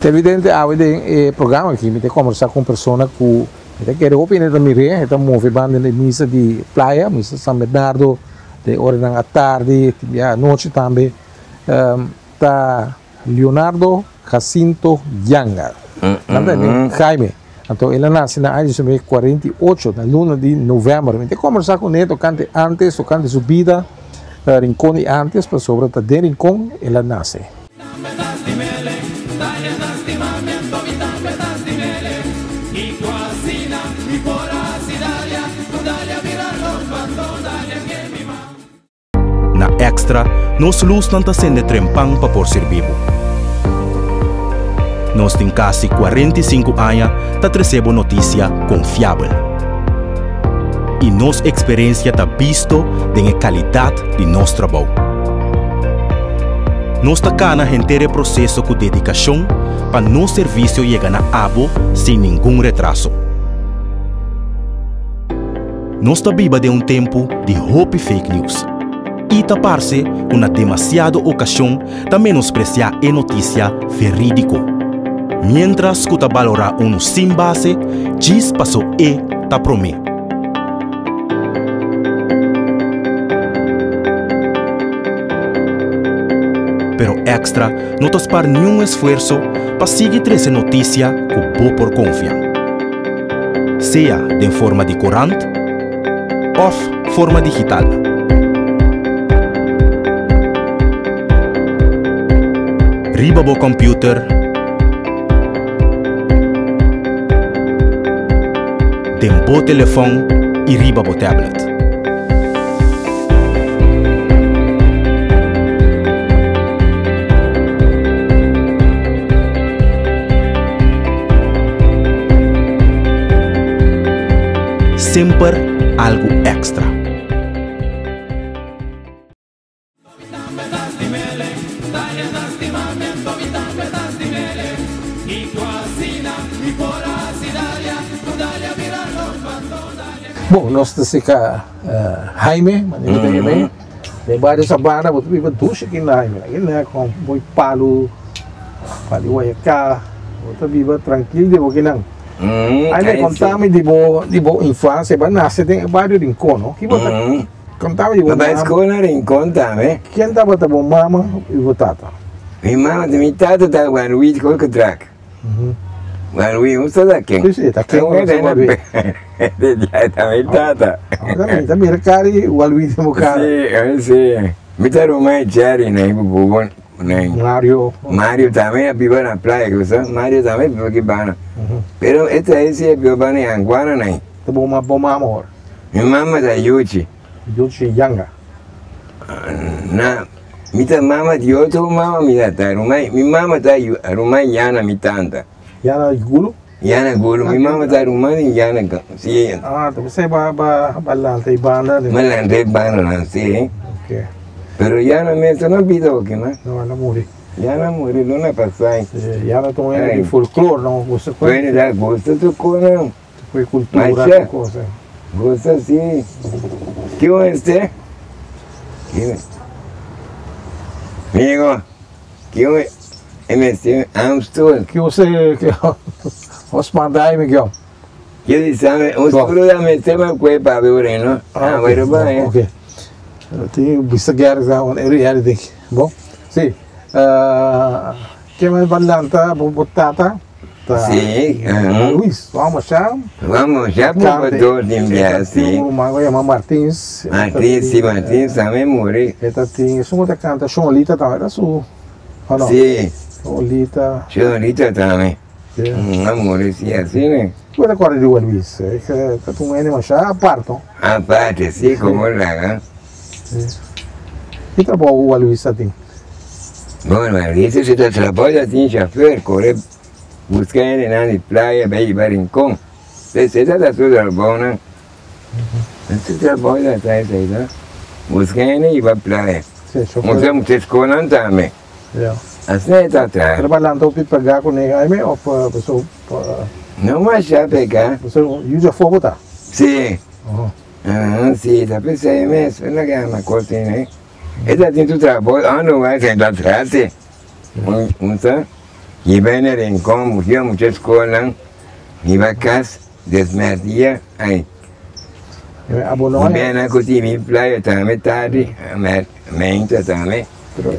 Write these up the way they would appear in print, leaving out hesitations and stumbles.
Ta evidente awe den e programa aki mi ta kombersá ku un persona ku mi ta kere hopi hende ta mir'é, e ta move banda den e misa di playa, misa San Bernardo, den oranan atardi, tin bia anochi tambe, ta Leonardo Jacinto Yanga. Nan ta yam'é Jaime. Anto el a nase na aña 1948, na luna di novèmber. Mi ta kombersá kuné tokante ántes, tokante su bida Rincon di ántes, pasobra ta den Rincon el a nase. Na Extra, nos lusnan ta sende trempan pa por sirbi bo. Nos tin kasi 45 aña ta trese bo notisia konfiabel. I nos eksperensia ta bisto den e kalidat di nos trabou. Nos ta kana henter e proseso ku dedikashon pa nos servisio yega na abo sin ningun retraso. Nos ta biba den un tempu di hopi fake news i ta parse ku na demasiado okashon ta menospresiá e notisia verídiko, miéntras ku ta balorá unu sin base djis paso e ta promé. Pero Extra no ta spar niun esfuerso pa sigui trese notisia ku bo por konfia. Sea den forma di korant òf forma digital. Riba bo kòmpiuter, den bo telefòn i riba bo tablet. Semper algu èkstra. Bon, nos ta seka Jaime, manera mi ta yam'é, den bario Sabana, bo ta biba dushi aki na Jaime, aki na kon boy palu, palu di Guayacá, bo ta biba trankil di bo kinan. Jaime, kontami di bo, di bo infansia, bo a nase den e bario Rincon, no? Ki bo ta kontami di bo Bo bai mama? skol na Rincon tambe. Ken tabata bo mama i bo tata? Mi mama, mi tata ta Juan Luis Kolketrak. Juan Luis, un sa ken? Sí, sí, ta ken Juan sa Juan Luis. Ta mi tata. Mi ta mira cara di Juan Luis den bo cara. Sí, sí. Mi ta ruma e Jerry na ibu bubu na. Mario. Mario tambe a biba na playa, ku sa? Mario tambe a biba aki banda. Pero e ta esi a biba banda e Anguana na. Ta bo bo mama ora? Mi mama ta Yuchi. Yuchi Yanga. Na, mi ta mama di otro mama mi ta ta rumai, mi mama ta rumai Yana mi tanta. Yana Gulu? Yana Gulu, mi mama ta rumai di Yana, si. Ah, ta pensei ba ba ba lanta e banda. Ba lanta e banda nan, si. Ok. Pero Yana mes no bida oki ma. No, ela muri. Yana muri luna pasai. Si, Yana ta un hende di folklore, no? Gusta cu. Bueno, da gusta su cona. Cu cultura, cu cosa. Gusta si. Kico este? Amigo, kico e mester Amstel? Kico se os manda ai, Miguel? Yo di sabe, un solo da mester ma kue pa be no? Ah, bueno, ba, eh. Ok. Tin bista guerra sa un eri eri dik. Bon? Si. Ke men pa lanta bo tata? Ta Sí, uh-huh. Luis, vamos allá. Vamos allá por dos limpiar, sí. Un ruman ku yama Martins. Martins, sí, Martins también muri. E ta tin, esun ku ta kanta Shonlita tambe ta su. O no? Si. Olita. Si, Olita tambe. Si. A muri si asina. Bo ta kòrda di Juan Luis? E ta un hende masha apart, no? Aparte, si, komo laga. Si. Ki trabou Juan Luis ta tin? Bon, Juan Luis si ta trabou ta tin chauffeur, kore buska hendenan di playa bai hiba Rincon. Esei ta ta su trabounan. Su trabou ta ta esei ta buska hende hiba playa. Mucha mucha skolnan tambe. Asina e ta traha. Pero balanta hopi pega ku ne Jaime of paso. No masha pega. Paso yu dja fogo ta. Si. Si ta pesei mes e loke ama kos asina. E ta tin su trabou ando bai senta tras si. Un sa hiba hende Rincon hiba mucha skolnan hiba kas desmerdia ai. Bena ku tin mi playa tambe tardi meinta tambe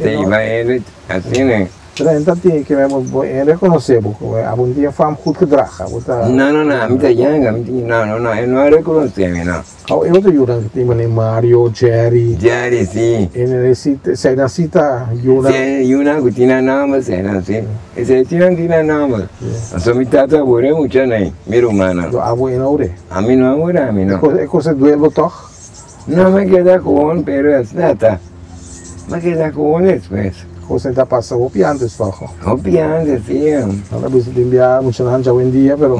ta hiba hende asina. Pero hende ta tin ke bo e rekonosé bo ku abo no tin fam goed gedrag abo ta. No no no ami ta yanga ami ta no no no e no a rekonosé mi no. Awo e otro yunan ku tin manera Mario, Jerry. Jerry si. E si esei nan si ta yunan. Si yunan ku tin nan nòmber esei nan si esei si nan tin nan nòmber. Pasobra mi tata a wòrdu e muchanan mi rumannan. Lo abo e no wòrdu. Ami no a wòrdu ami no. E kos e duel bo tòg? No mi a keda ku pero asina ta. Mi a keda ku un despues. Kos ta pasa hopi antes tòg? Hopi antes si. Nan ta bisa tin bia muchanan djawendia pero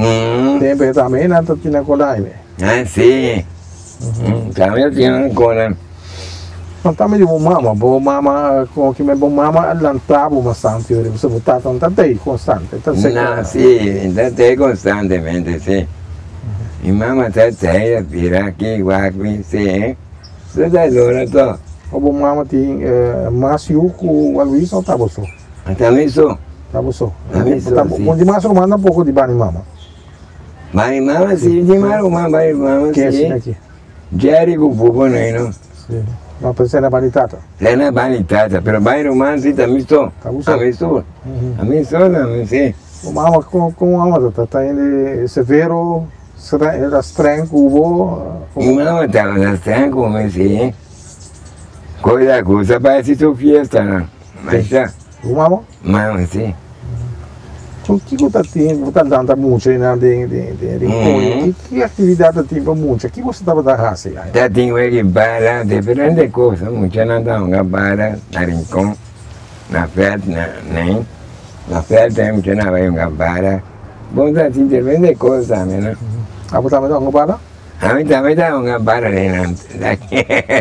tempu e tambe nan ta tin akorda aime. Ah si. Tambe ta tin akorda. No tambe di bo mama, bo mama como ki bo mama a lanta bo bastante ora pasobra bo tata no ta tei constante. Ta No si, ta tei constantemente si. Mi mama ta tei ta bira aki wak mi si. Su ta dura to. O bo mama tin mas yu ku Juan Luis o ta bo so? Ta mi so. Ta bo so. Ta mi so si. Bo di mas ruman tampoco di bani mama? Bani mama si, di mas ruman bani mama si. Jerry ku Bubo no no. Si. Ma pensé na bani tata. Pensé na bani tata, pero bani ruman si ta mi so. Ta bo so. A mi so. A mi so tambe si. Bo mama kon kon mama ta ta ta hende severo, era streng ku bo? Mi mama tabata streng ku mi si. Kosa kusa parece su fiesta nan. Masha. Bo mama? Mama si. Con kico ta tin bo ta lanta mucha einan den den den Rincon? Ki ki actividad ta tin pa mucha? Ki boso tabata haci ai? Ta tin wega bala, diferente cosa. Muchanan ta hunga bala na Rincon, na veld na nei. Na veld ei muchanan a bai hunga bala. Bon ta tin diferente cosa tambe no. Abo tambe ta hunga bala? Ami tambe ta hunga bala einan.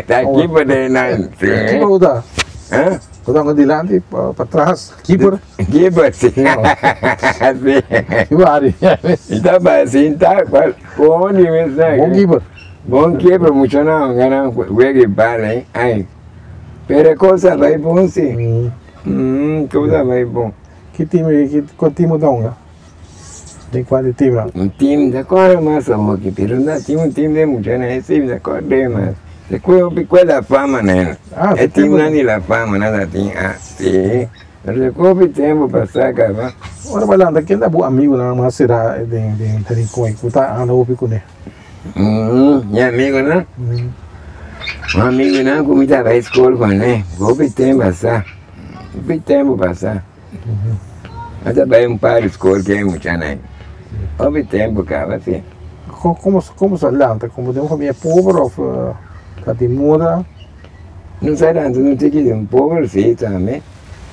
Ta keeper einan. Keeper bo ta? Ha? Bo ta hunga dilanti, patras, keeper? Keeper si. Si. Wari. I ta bai sinta bon di mes nan. Bon keeper. Bon keeper muchanan hunga nan wega bala ei. Ai. Pero e cosa bai bon si. Cosa bai bon. Ki team ki kua team bo ta hunga? Den kua di team nan? Un team ta kore mas awoki pero na tin un team den muchanan ese mi ta korde mas. E kue hopi kue la fama nan. E team nan di la fama nan ta tin ah si. Pero e kue hopi tempo pasa kaba. Ora bo lanta ken ta bo amigunan mas sera den den Rincon ku ta anda hopi kuné? Mi amigunan? Mi amigunan ku mi ta bai skol kuné hopi tempo pasa hopi tempo pasa. Mi ta bai un par di skol ku e muchanan hopi tempo kaba si. Komo komo sa lanta? Komo den un famia pober of ta di muda? No sa lanta no tiki den pober si tambe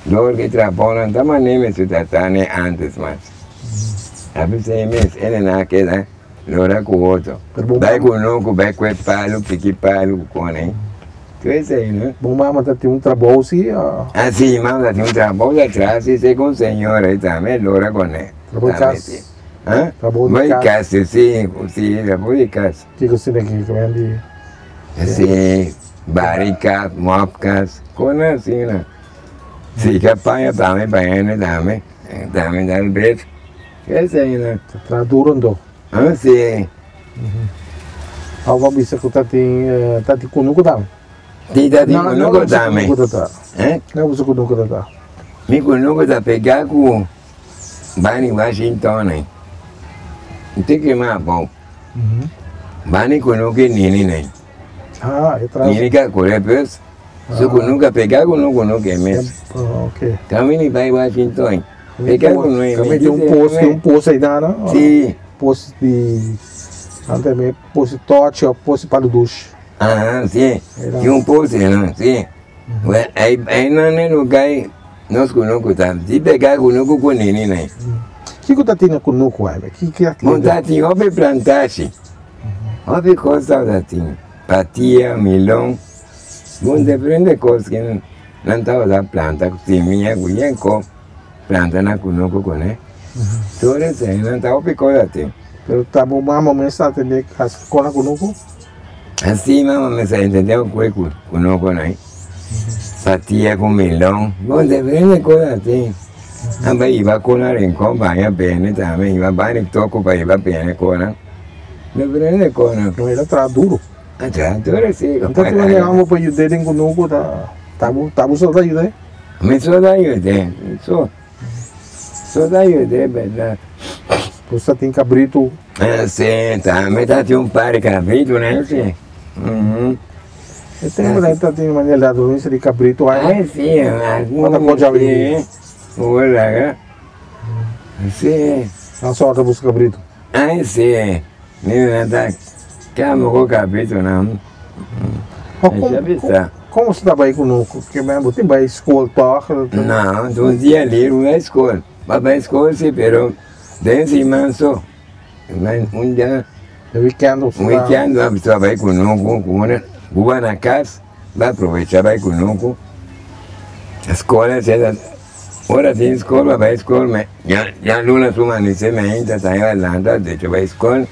dor ki trabounan ta mane mi su ta tane antes mas a bisa e mes ene na keda lora ku otro bai ku no bai kue palu piki palu ku kone. Tur esei no. Bo mama ta tin un trabou si? Ah si, mi mama ta tin un trabou ta traha si segun señor ei tambe lora kuné. Trabou di kas? Ah? Trabou di kas? Trabou di kas si, si, trabou di kas. Kiko asina ki kimen di? Si, bari kas, mòp kas, kosnan asina. Sika paña tambe pa hende tambe, tambe tal bes, esei no. Ta traha duro anto? Ah si. Awo bo bisa ku ta tin ta tin kunuku tambe? Si ta tin kunuku tambe. Kunuku ta ta. Eh? No bisa kunuku ta ta. Mi kunuku ta pega ku bani Washington ei. Te kema abou. Bani kunuku e nini nei. Ah, e tras. Nini ka kore bus. Su kunuku a pega kunuku kunuku e mes. Ok. Kaminda i bai Washington. Pega kunuku e mes. Kaminda tin un pos, tin un pos ei na? Si. Pos di, antes mi pos di tochi of pos di palu dushi. Aha, si. Tin un pos ei nan, si. Well, ei, einan e lugar ei nos kunuku ta. Si pega kunuku ku nini nan. Kiko ta tin na kunuku ai? Ki ki Bon ta tin hopi plantashi. Hopi kos ta tin. Patia, milon. Bon diferente kos ku nan tabata planta ku simia ku yen ko planta na kunuku kuné. Tur esei nan ta hopi kos a tin. Pero ta bo mama mes ta atendé hasi kos na kunuku? Si mama mes a atendé ku e kunuku nan. Patia ku milon, bon diferente kos a tin. Nan bai hiba kos na Rincon baña bende tambe, hiba bani toko pa hiba bende kosnan. Diferente kosnan. No, el a traha duru. Anto Anto ti manera bo por yud'é den kunuku ta ta bo so ta yud'é? Mi so ta yud'é, mi so. So ta yud'é bèrdat. Bo sa tin kabritu? Si, tambe ta tin un par di kabritu nan si. E tempu nan ta tin manera ladronisia di kabritu ai? Ai si, algun si. Bo laga. Si. Nan so ta buska kabritu? Ai si. Mi ta kama ku kabritunan. Komo bo ta bai kunuku? Ke men bo tin bai skol tòg? No, un dia liber bo bai skol. Bo bai skol si, pero den siman so. Un dia. E weekend bo sta. Weekend bo ta bai kunuku ku una bo bai na kas, bo aprovecha bai kunuku. Skol asina. Ora tin skol pa bai skol me ya luna su manisé me ainda ta iba lanta derecho bai skol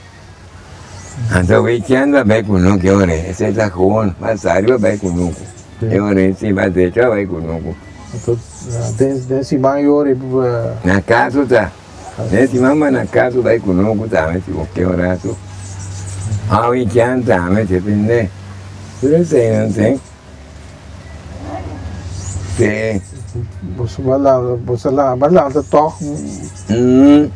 anto weekend pa bai kunuku e ora esei ta gewoon pa sali pa bai kunuku e ora si pa derecho pa bai kunuku. Anto den siman e ora Na kaso ta den siman pa na kaso bai kunuku tambe si bo ke ora su a weekend tambe depende tur esei nan tin. Sí. Boso ba lanta, boso la, ba lanta tòg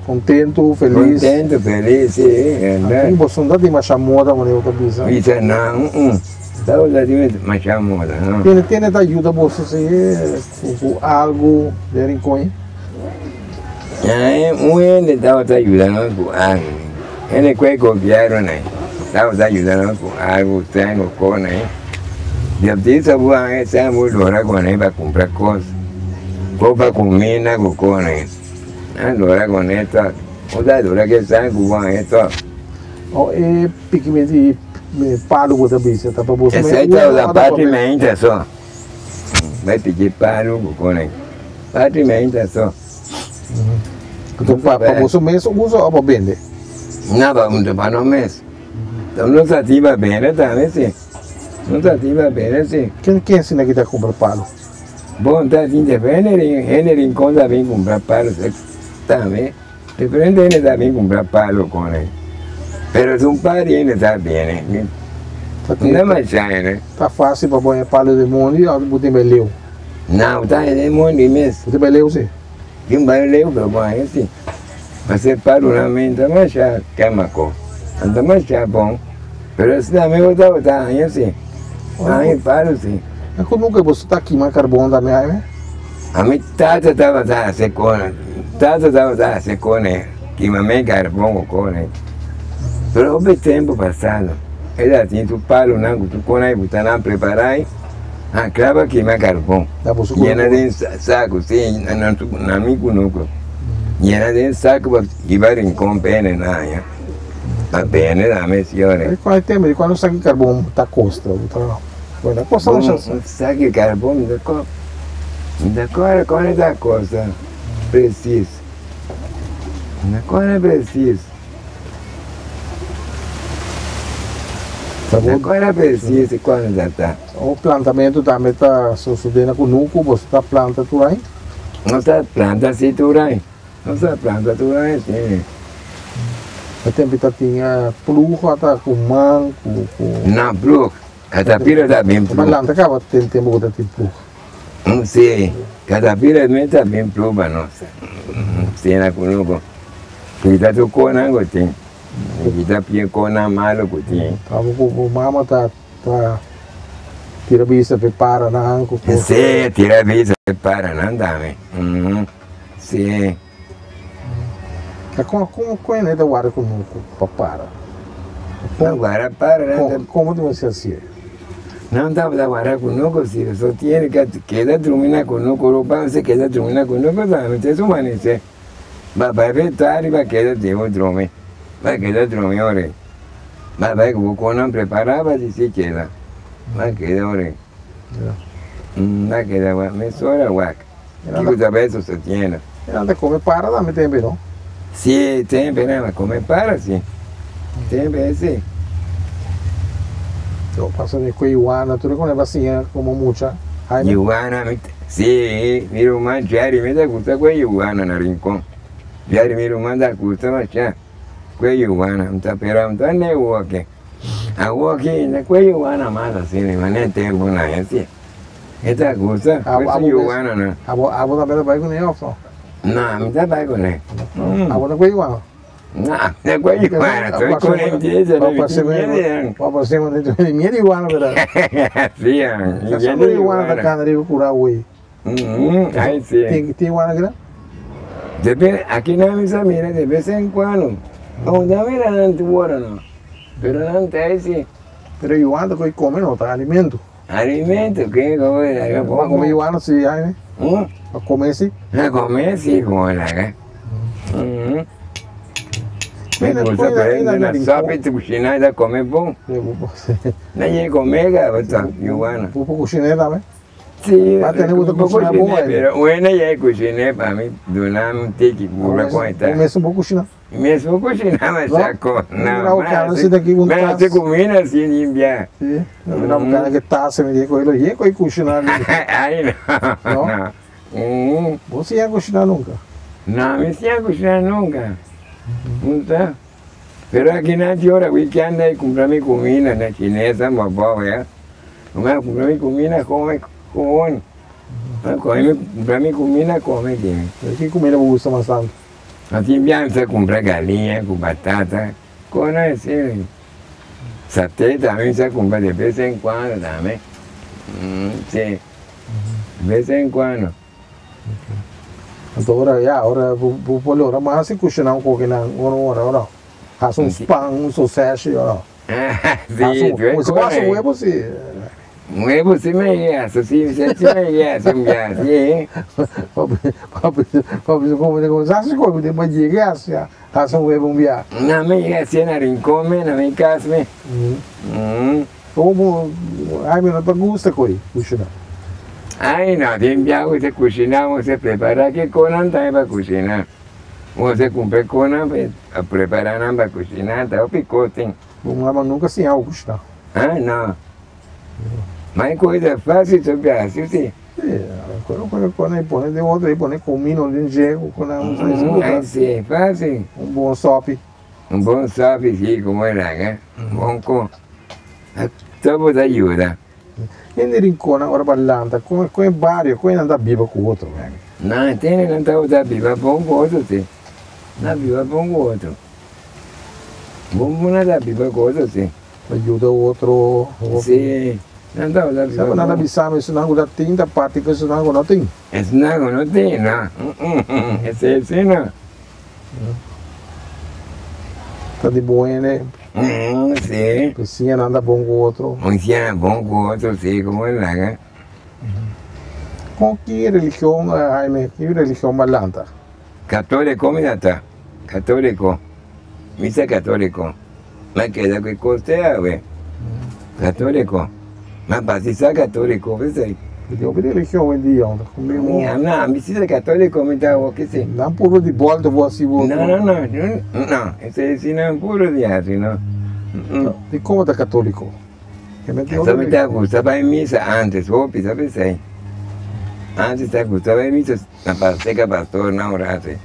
kontentu, felis. Kontentu, felis, sí, bèrdat. Aki boso no ta tin masha moda manera bo ta bisa. Bisa nan, Tabata tin masha moda, no. Tene, tene ta yuda boso si ku algu den Rincon? Un hende tabata yuda nos ku algu. Hende ku e gobièrnunan tabata yuda nos ku algu, sèn o kosnan. Diabdisa bo haña sèn bo lora kuné pa kumpra kos, ko pa kuminda ku kosnan. Nan lora kuné tòg. Bo ta lora ku e sèn ku bo haña tòg. O e pikimi di palu ku ta bisa ta pa boso Esei tabata parti meinta so. Bai piki palu ku kosnan. Parti meinta so. Anto pa boso mes usa o pa bende? No, pa nos mes. Nos a tin pa bende tambe si. Nos a tin pa bende si. Ken ken asina ki ta kumpra palu? Bon, ta tin diferente hende Rincon ta bin kumpra palu tambe. Diferente hende ta bin kumpra palu kon ei. Pero es un par di hende ta bini. No masha hende. Ta fácil pa bo haña palu den mondi òf bo tin bai leu? No, ta haña den mondi mes. Bo tin bai leu si? Tin bai leu pero bo haña si. Pasobra e palunan mi ta masha kema ko. Nan ta masha bon. Pero esnan mi bo tabata haña si. Haña e palu si. E ku nunka boso ta kima karbon tambe Jaime? Ami tata tabata hasi kone. Tata tabata hasi kone. Kima mi karbon ku kone. Pero hopi tempu pasado e ta tin su palunan ku su kone ku ta nan prepara ei. A klaba kima karbon. Yena den saku si na mi kunuku. Yena den saku pa hiba Rincon bene na haña. Pa bene tambe si ora. E kua e tempu di kuando saki karbon ta kosta? Bueno, kosta masha. Bon, saki karbon mi ta ko mi ta kore kore ta kosta presis. Mi ta kore presis. Mi ta kore presis kuando ta ta. O plantamentu tambe ta sosodé na kunuku, boso ta planta tur ai? Nos ta planta si tur ai. Nos ta planta tur ai si. E tempu ta tin ploeg ata ku man ku ku. Na ploeg, katapila ta bin ploeg. Ma lanta kaba ten tempu ku ta tin ploeg. Si, katapila mes ta bin ploeg pa nos. Si na kunuku. Kita tur konan ku tin. Kita pie konan malu ku tin. Abo ku bo mama ta. Ta. Tira bista pe para nan ku ku. Sí, tira bista pe para nan tambe. Sí. Ta kon kon kon e ta warda kunuku pa para? Pa warda para nan ta. Komo ta mester hasié? Nan tabata warda kunuku si so tiene ke keda drumi na kunuku ropa mester keda drumi na kunuku tambe te su manisé. Ba bai pe tardi ba keda debo drumi ba keda drumi ora ei. Ba bai ku bo konan prepara ba di si keda ba keda ora ei. Ba keda wak mesora wak. Kiko ta bai sosodiendo. E nan ta kome para tambe tempe no? Si, tempe nan a kome para si. Tempe esi. So pasa di ku iguana tur e kome ba siña komo mucha Jaime? Iguana mi si, mi ruman Jerry mi ta gusta ku e iguana na Rincon. Jerry mi ruman ta gusta masha ku e iguana. Mi ta pera mi ta ne woke. Awoke na ku e iguana mas asina, ma ne tempo nan esi. E ta gusta, Abo, pues abo yuana na. Abo, abo tambe ta bai kuné òf no? No, mi ta bai kuné. Abo ta kue yuana? No, mi ta kue yuana, soy kue empieza, no mi tin miedo yan. Bo parse mi tin miedo yuana, verdad? Si yan, mi Sa miedo yuana ta yuana. kana riba kura awey. Ay si. Tin, tin yuana kina? Debe, aki nan mi sa mira de bes en cuando. No ta mira nan tur ora no, pero nan ta ay si. Pero yuana ta kue kome no, ta alimento. Alimento ke come laga Bo a come yuana si Jaime? A come si? A come si como laga. Me gusta pero na sopi tu cushina ta come bon. Na ye come ga bata yuana. Bo por cushina tambe? Si. Ba tene bo ta cushina bon Jaime. Pero wena ye cushina pa mi duna mi tiki bula con esta. Bo mes bo cushina? Mesmo kushina masha ko na ma se kumina si limpia. Si, no mira ke tasa mi di ko lo ye ko kushina. Ai no. No. Bo siña kushina nunka? No, mi siña kushina nunka. Nunca. Pero aki nan ti ora weekend ai kumpra mi kumina na chinesa bobo ya. Mi a kumpra mi kumina kome kon. Kumpra mi kumina kome ki. Ki kumina bo gusta mas tantu? Así ya se compra galiña con batata, con así. Saté también se compra de vez en cuando también. Sí, de vez en cuando. Anto ora ya, ora bo bo por logra mas si kushiná un koki nan ora ora ora. Hasi un pan, un soseshi ora. Sí, Hasi un, si bo hasi un huevo si. Huevo sí me llega, sí, sí, sí me llega, sí, ya, sí. Papi, papi, como te comenzaste, como te llegué hacia, hasi un huevo un día. No me llega así en el rincón, me, no me casa, me. Como, ay, me no te gusta, coi, cocinar. Ay, no, bien viajo, se cocinamos, se prepara que conan también para cocinar. O se cumple conan, pues, a preparar para cocinar, está picote. Bo mama nunca siña bo cocinar. Ah, no. Mas coisa fácil, sobre así, sí. Sí, cuando cuando cuando pone de otro, pone comino, de jego, con Ay, sí, fácil. Un bon sopi. Un bon sopi, sí, como era, ¿eh? Un bon co. Todo te ayuda. En Rincón, ora pa lanta, con con e barrio, con anda biba cu otro, man. No, tiene no está biba con otro, sí. No biba con otro. Bom no da biba con otro, sí. Ayuda otro. Sí. No da biba. Sabe nada bisame, esnan cu ta tin ta parti cu esnan cu no tin. Esnan cu no tin, no. Ese sí no. Ta di buene. Sí. Bisiñanan ta bon cu otro. Bisiñanan bon cu otro, sí, como es laga. Con ki religion, Jaime, ki religion bo a lanta? Católico mi ta, católico. Mi ta católico. Mi a keda cu e cos te awe. Católico. Mi a batisa católico, p'esey. Di hopi religion hoy en dia, unda cu mi No, no, mi si ta católico mi ta awo kese. Nan puro di bolta bo hasi bo. No, no, no, no, esey si nan puro di hasi no. Di como ta católico? Eso mi ta gusta bai misa antes, hopi sa p'esey. Antes ta gusta bai misa na paseca pastor nan ora hasi.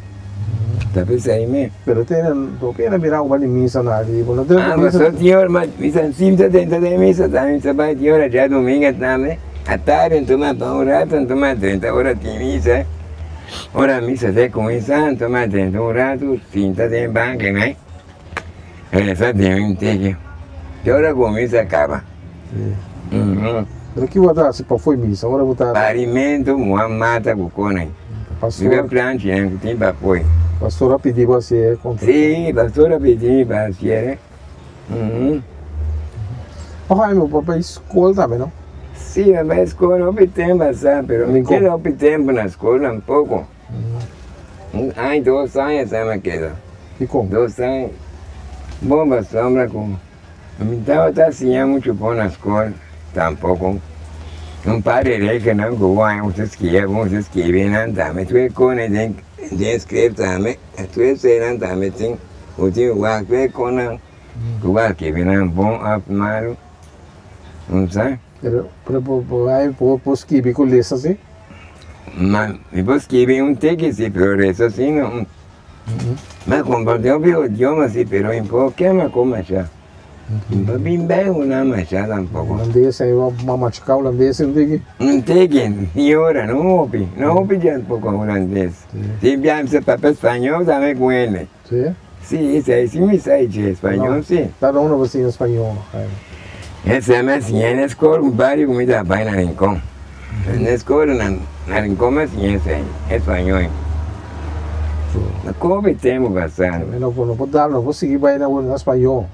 Ta p'esey mi. Pero tene, bo kere mira bo bai di misa na di bo no tene Ah, paso tin ora ma misa si mi ta drenta den misa tambe mi ta bai tin ora djadumingo tambe atardi mi tuma pa un rato mi tuma drenta ora tin misa ora misa ta cuminsa mi tuma drenta un rato sinta den banca nai resa den un tiki te ora cu misa caba. Pero ki bo ta hasi pa fo'i misa ora bo ta. Parimento muha mata ku kona. Pastor. Riba planchinan ku tin pa fo'i. Pastor a pidi bo hasi e kontra. Si, pastor a pidi mi pa hasi e. Bo Jaime, bo bai skol tambe no? Si, mi bai skol hopi tempu asa, pero mi keda hopi tempu na skol tampoko. Un aña, dos aña asa mi a keda. Dikon? Dos aña. Bon pasobra ku mi tabata siña muchu bon na skol tampoko. Un par di regelnan ku bo haña bo ta skibi, bo ta skibi nan tambe. Tur e kosnan den den skref tambe, tur eseinan tambe tin, bo tin wak tur e kosnan ku bo a skibi nan bon òf malu, bo sa. Pero pero bo bo hay bo por skibi ku lesa si? Ma mi por skibi un tiki si, pero resa si no. Mi a kompartí hopi idioma si, pero mi por kema ku masha. Mi por bin bai una masha tampoko. Holandes ei bo a machuká holandes un tiki? Un tiki, ni ora, no hopi, no hopi tampoco holandes. Si bia mi sa papia spañol tambe ku hende. Sí? Sí, esei sí mi sa eche español sí. Ta dónde bo siña español, Jaime? Esei mi a siña na escola un barrio ku mi ta bai na Rincon. Na escola na Rincon mi a siña esei, español. Na kobe tempo pasado. No por no por dal, no por sigui bai na español.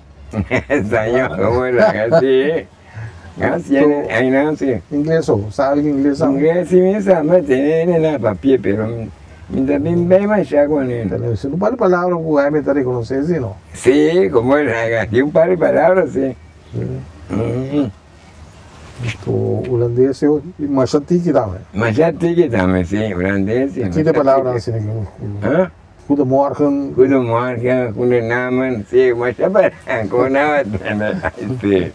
Español, como la sí. Así es, ahí sí. Ingles o, sa algo ingles sabe? Ingles sí mi sa, ma tene na papia, pero mi ta bin bay masha con él. Pero si un par de palabras ku Jaime ta reconoce, sí no? Sí, como él, un par de palabras, sí. To holandés yo, y masha tiki tambe. Masha tiki tambe, sí, holandés sí. Ki de palabras así? ¿Ah? Goedemorgen. Goedemorgen, goedenamen, sí, masha palabra, como nada, sí.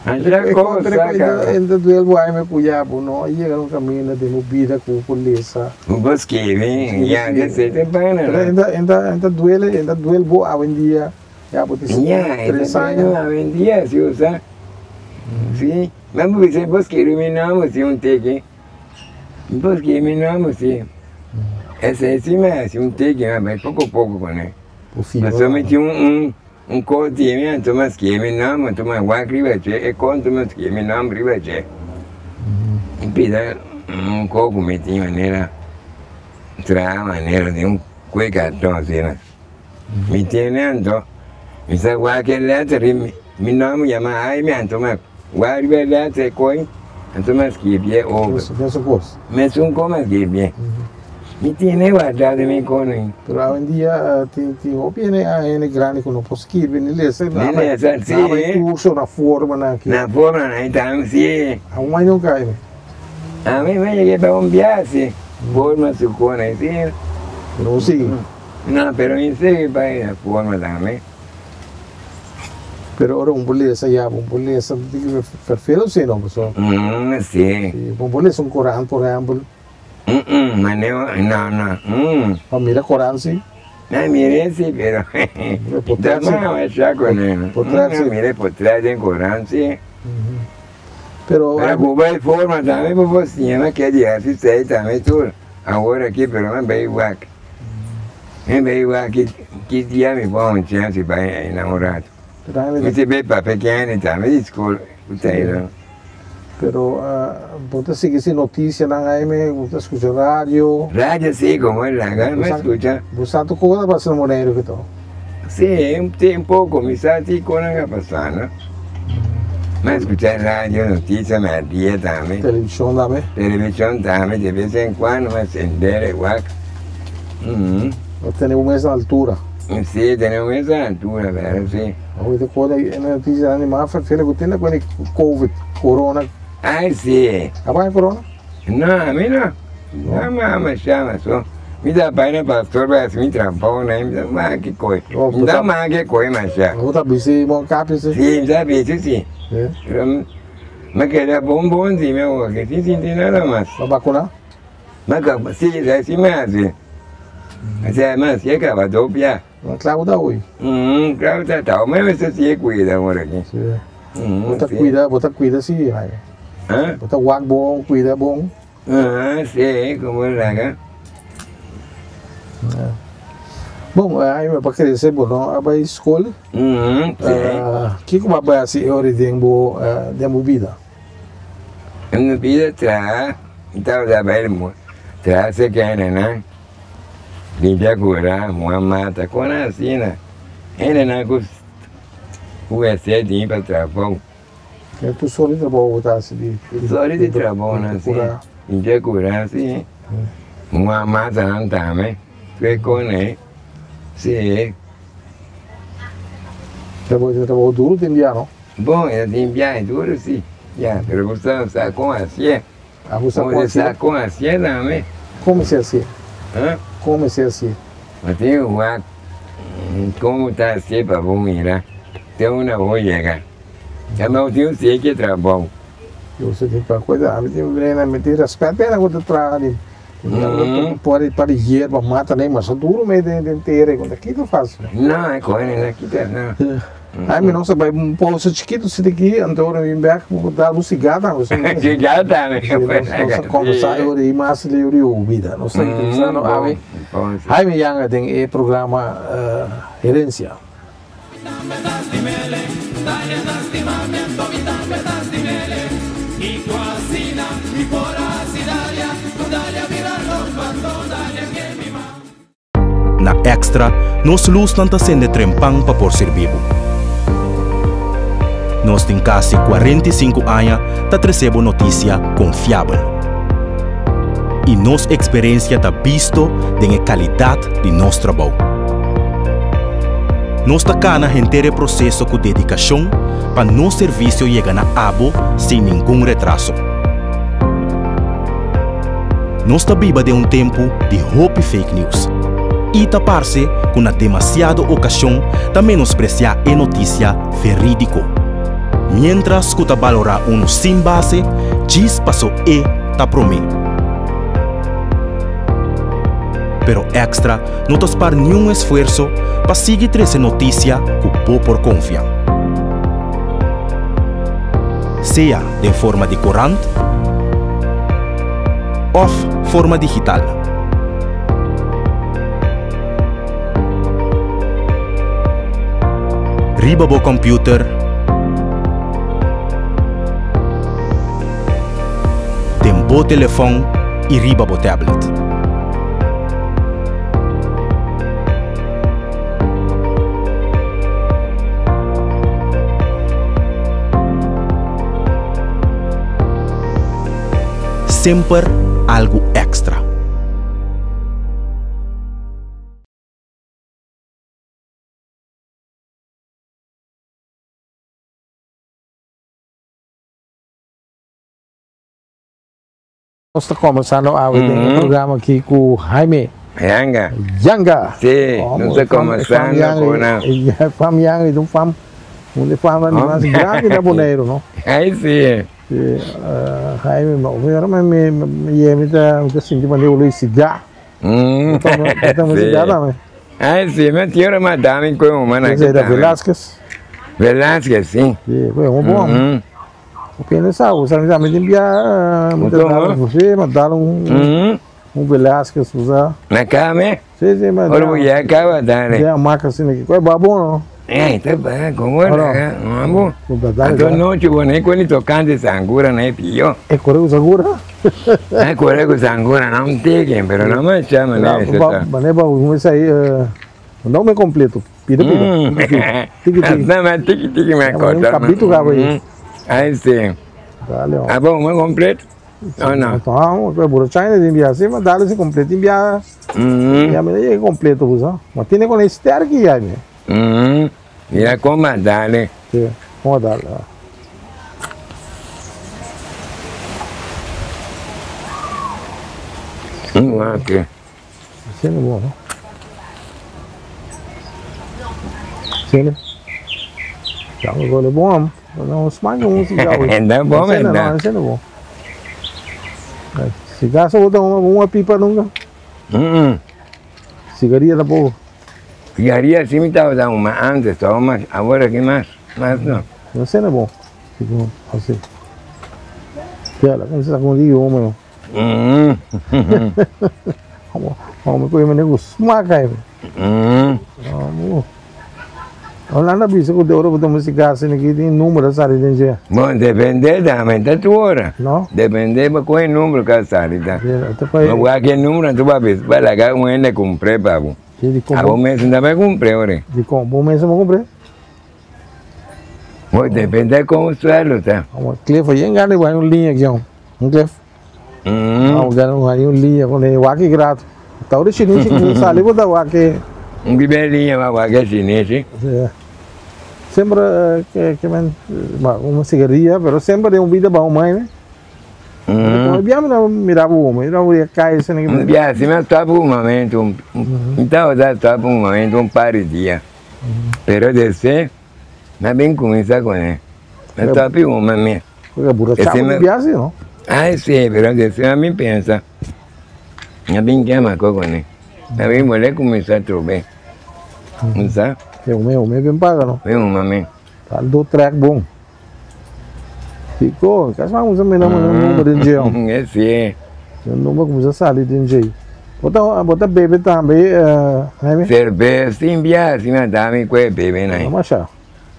Masha cosa, Pero enta duel bo Jaime ku ya bo no a yega na un kaminda den bo bida ku bo por lesa. Bo por skibi, ya, ke se te pana. Pero enta, enta, enta duele, enta duel bo awendia, ya bo tin 73 aña. Ya, awendia si usa, si, ma bo bisa bo skibi mi nomber si un tiki. Paske mi nòmber si esei si mi hasi un tiki mi a bai poko poko kuné. Pasobra mi tin un un kos di mi anto mi a skirbi mi nòmber anto mi a wak riba dje e kos anto mi a skirbi mi nòmber riba dje. Mi pida un kos ku mi tin manera traha manera di un kue karton asina. Mi tene anto mi sa wak e lèter riba mi nòmber yama Jaime anto mi a wak riba e lèter e koi anto mi a skirbié over. Mesun kos. Mesun kos mi a skirbié. Mi tene guardá den mi kono. Pero awendia tin tin hopi hende hende grandi ku no por skirbi ni lesa. Ni lesa, si. Nan bai kurso na forma nan aki. Na forma nan aki tambe, si. Aun aña un Jaime? Ami mi a yega pa un biaha, si. Forma su kono, si. No sigui. No, pero mi sigui pa e forma tambe. Pero ora un por lesa ya, un por lesa vervelend si no, paso. Mm, si. Si, un por lesa un Koran, por ehempel. Mm, maneho, no, no, mm. Pa mira Koran si. Na mire si, pero. Potret si. Dama masha con él. Potret si. Na mire potret den Koran si. Pero. Pero cu bay forma tambe bo por siña na ke di haci esey tambe tur. Awor aki, pero nan bay wak. Mi bay wak ki ki dia mi por un chance bay einan un rato. Mi ta bay papia ki hende tambe di school ku ta einan. Pero bo ta sigui si noticianan Jaime, bo ta scucha radio? Radio si, como el laga mi scucha. Bo sa tur cosa pasa na Boneiru kito? Si, un poco mi sa si konan a pasa no. Mi scucha radio, noticia mi a dia tambe. Television tambe? Television tambe, de vez en cuando mi a sender e wak. Bo tene bo mes na altura? Si, tene bo mes na altura, pero si. Bo ta acorda e noticia di mas ferfele cu tin na cuenta di covid, corona. Ay si. A bay corona? No, ami no. No, mama shama so. Mi ta bay na pastor pa haci mi trabao na mi ta maki coy. Mi ta maki coy masha. Bo ta bisti bon capi si? Si, mi ta bisti si. Pero mi keda bon bon si mi awor ki sin sinti nada mas. Bo vacuna? Mi a si, si mi haci. Osea mi haci e caba dopia. No clavo ta hoy. Clavo ta tao me mester sigue cuida awor aki. Si. Bo ta cuida, bo ta cuida si Jaime. Ah? Bo ta wak bon, cuida bon. Ah, si, como laga. Bon, Jaime, pa crece bo no a bay school. Si. Kico bo a bay haci e ora den bo, den bo bida? Mi bida traha, mi tabata bai traha cerca hendenan, limpia cura, muha mata, cosnan asina. Hendenan cu wc tin pa trabou. Tur soort di trabou bo ta hasi di? Tur soort di trabounan si, limpia cura si, muha matanan tambe, tur e cosnan ei, si. Trabou ta trabou duru tin bia no? Bon, e ta tin biahe duru si, ya, pero bo sa sa kon hasié. Ah, bo sa kon hasié? Bo sa kon hasié tambe. Kon mester hasié? Huh? Kon mester hasié? Bo tin ku wak kon bo ta hasié pa bo mira te unda bo yega. Tambe bo tin ku sigui ki trabou. Yo sa tin pa kuida, ami tin brena, mi tin rèspèt p'e ku ta traha di Por pa di yerba mata nei masa duro mei den tera e ta kita facil. No e coge na kita no. Ai mi nos a bai un pausa chikito si di aki anto ora mi bin bek bo por dal un siga tambe. Siga tambe. Nos a conversa e ora ei mas leu di bida. Nos ta interesando awe Jaime Janga den e programa Herencia. Na Extra, nos lusnan ta sende trempan pa por sirbi bo. Nos tin kasi 45 aña ta trese bo notisia konfiabel. I nos eksperensia ta bisto den e kalidat di nos trabou. Nos ta kana henter e proseso ku dedikashon pa nos servisio yega na abo sin ningun retraso. Nos ta biba den un tempu di hopi fake news i ta parse ku na demasiado okashon ta menospresiá e notisia verídiko, miéntras ku ta balorá unu sin base djis paso e ta promé. Pero Extra no ta spar niun esfuerso pa sigui trese notisia ku bo por konfia. Sea den forma di korant òf forma digital. Riba bo kòmpiuter, den bo telefòn i riba bo tablet. Semper algu èkstra. Nos ta combersando awe den e programa aki cu Jaime Yanga. Yanga. Si, nos ta combersando cu nan. Fam Yanga es un fam, un di famnan di mas grandi na Boneiru, no? Ai si. Si, Jaime, mi mi ta sinti manera bo lo siga. Bo ta siga tambe. Ai si, mi tio ta manda mi cu e woman aki tambe. Velasquez. Velasquez, si. Si, cu e woman bon. Opiende sa, usa mi tambe tin bia, mi ta dal un, si, mi dal un, un Velasquez usa. Na kame? Si, si, mi Ora bo yega kaba dale. Den hamaca asina ki, kue ba bon no? Ey, ta ba, como era, amo. Anto nochi bo na e kue ni tocante sangura na e pio. E kore ku sangura? E kore ku sangura na un teken, pero no masha manera esei ta. Manera ba kumesa ei, no me completo. Pida pida. Tiki tiki. Asina ma tiki tiki me acorda. Un cabrito cabo ahí. Ay sí. Dale. Ah, bom, mas completo. Oh, no. Então, é buro China de enviar assim, mas dale esse completo enviar. Ya me llega completo, usa. Mas tiene con sterk ya, me. Mira como dale. Sí, como dale. Ok. Asina bo no. Asina. Ya mi gole bon. No smaak un cigarro. Enda bon, Asina no, enda. asina bon. Cigarro bo ta huma un pipa nunca? Cigaria tampoco. Cigaria si mi tabata huma antes, tawata mas, awor aki mas, mas no. Asina bon. Asina. Ya, la cosa con di huma no. Vamos, vamos comer nego smaca aí. Vamos. Holanda bisa ku ora bo ta musika asina ki tin number a sali den dje. Bon, depende tambe, ta tur ora. No? Depende pa kon e number ka sali ta. Ta pa No wak e number anto bo a bisa pa laga un hende kumpr'é pa bo. Di kon Abo mes no ta bai kumpr'é ora. Di kon bo mes no kumpr'é? Bon, depende kon e suèldo ta. Cliff, a yen gana di bai un liña aki, un Cliff? Vamos gana un un liña con e waki grato. Ta ora chinese ku sali bo ta waki. Un primer liña ba waki chinese. Semper ke men ba un sigaria pero semper den un bida ba un mai ne. Como bia mi no mira bo mi no voy a cae sene. Un bia si mi a stop un momento mi tabata stop un momento un par di dia pero despues mi a bin cuminsa con e mi a stop un momento. Porque burachá bo bia si no. Ay si pero despues a mi pensa mi a bin kema ko con e mi a bin bolbe cuminsa atrobe bo sa. E un mes bien paga no. E un mes. Tal do trek bon. Kiko, kas mas kuminsá mira un number den dje. E si. Un number kuminsá sali den dje. Bo ta bo ta bebe tambe Jaime? Serbes tin bia asina tambe ku e bebe nan. No masha.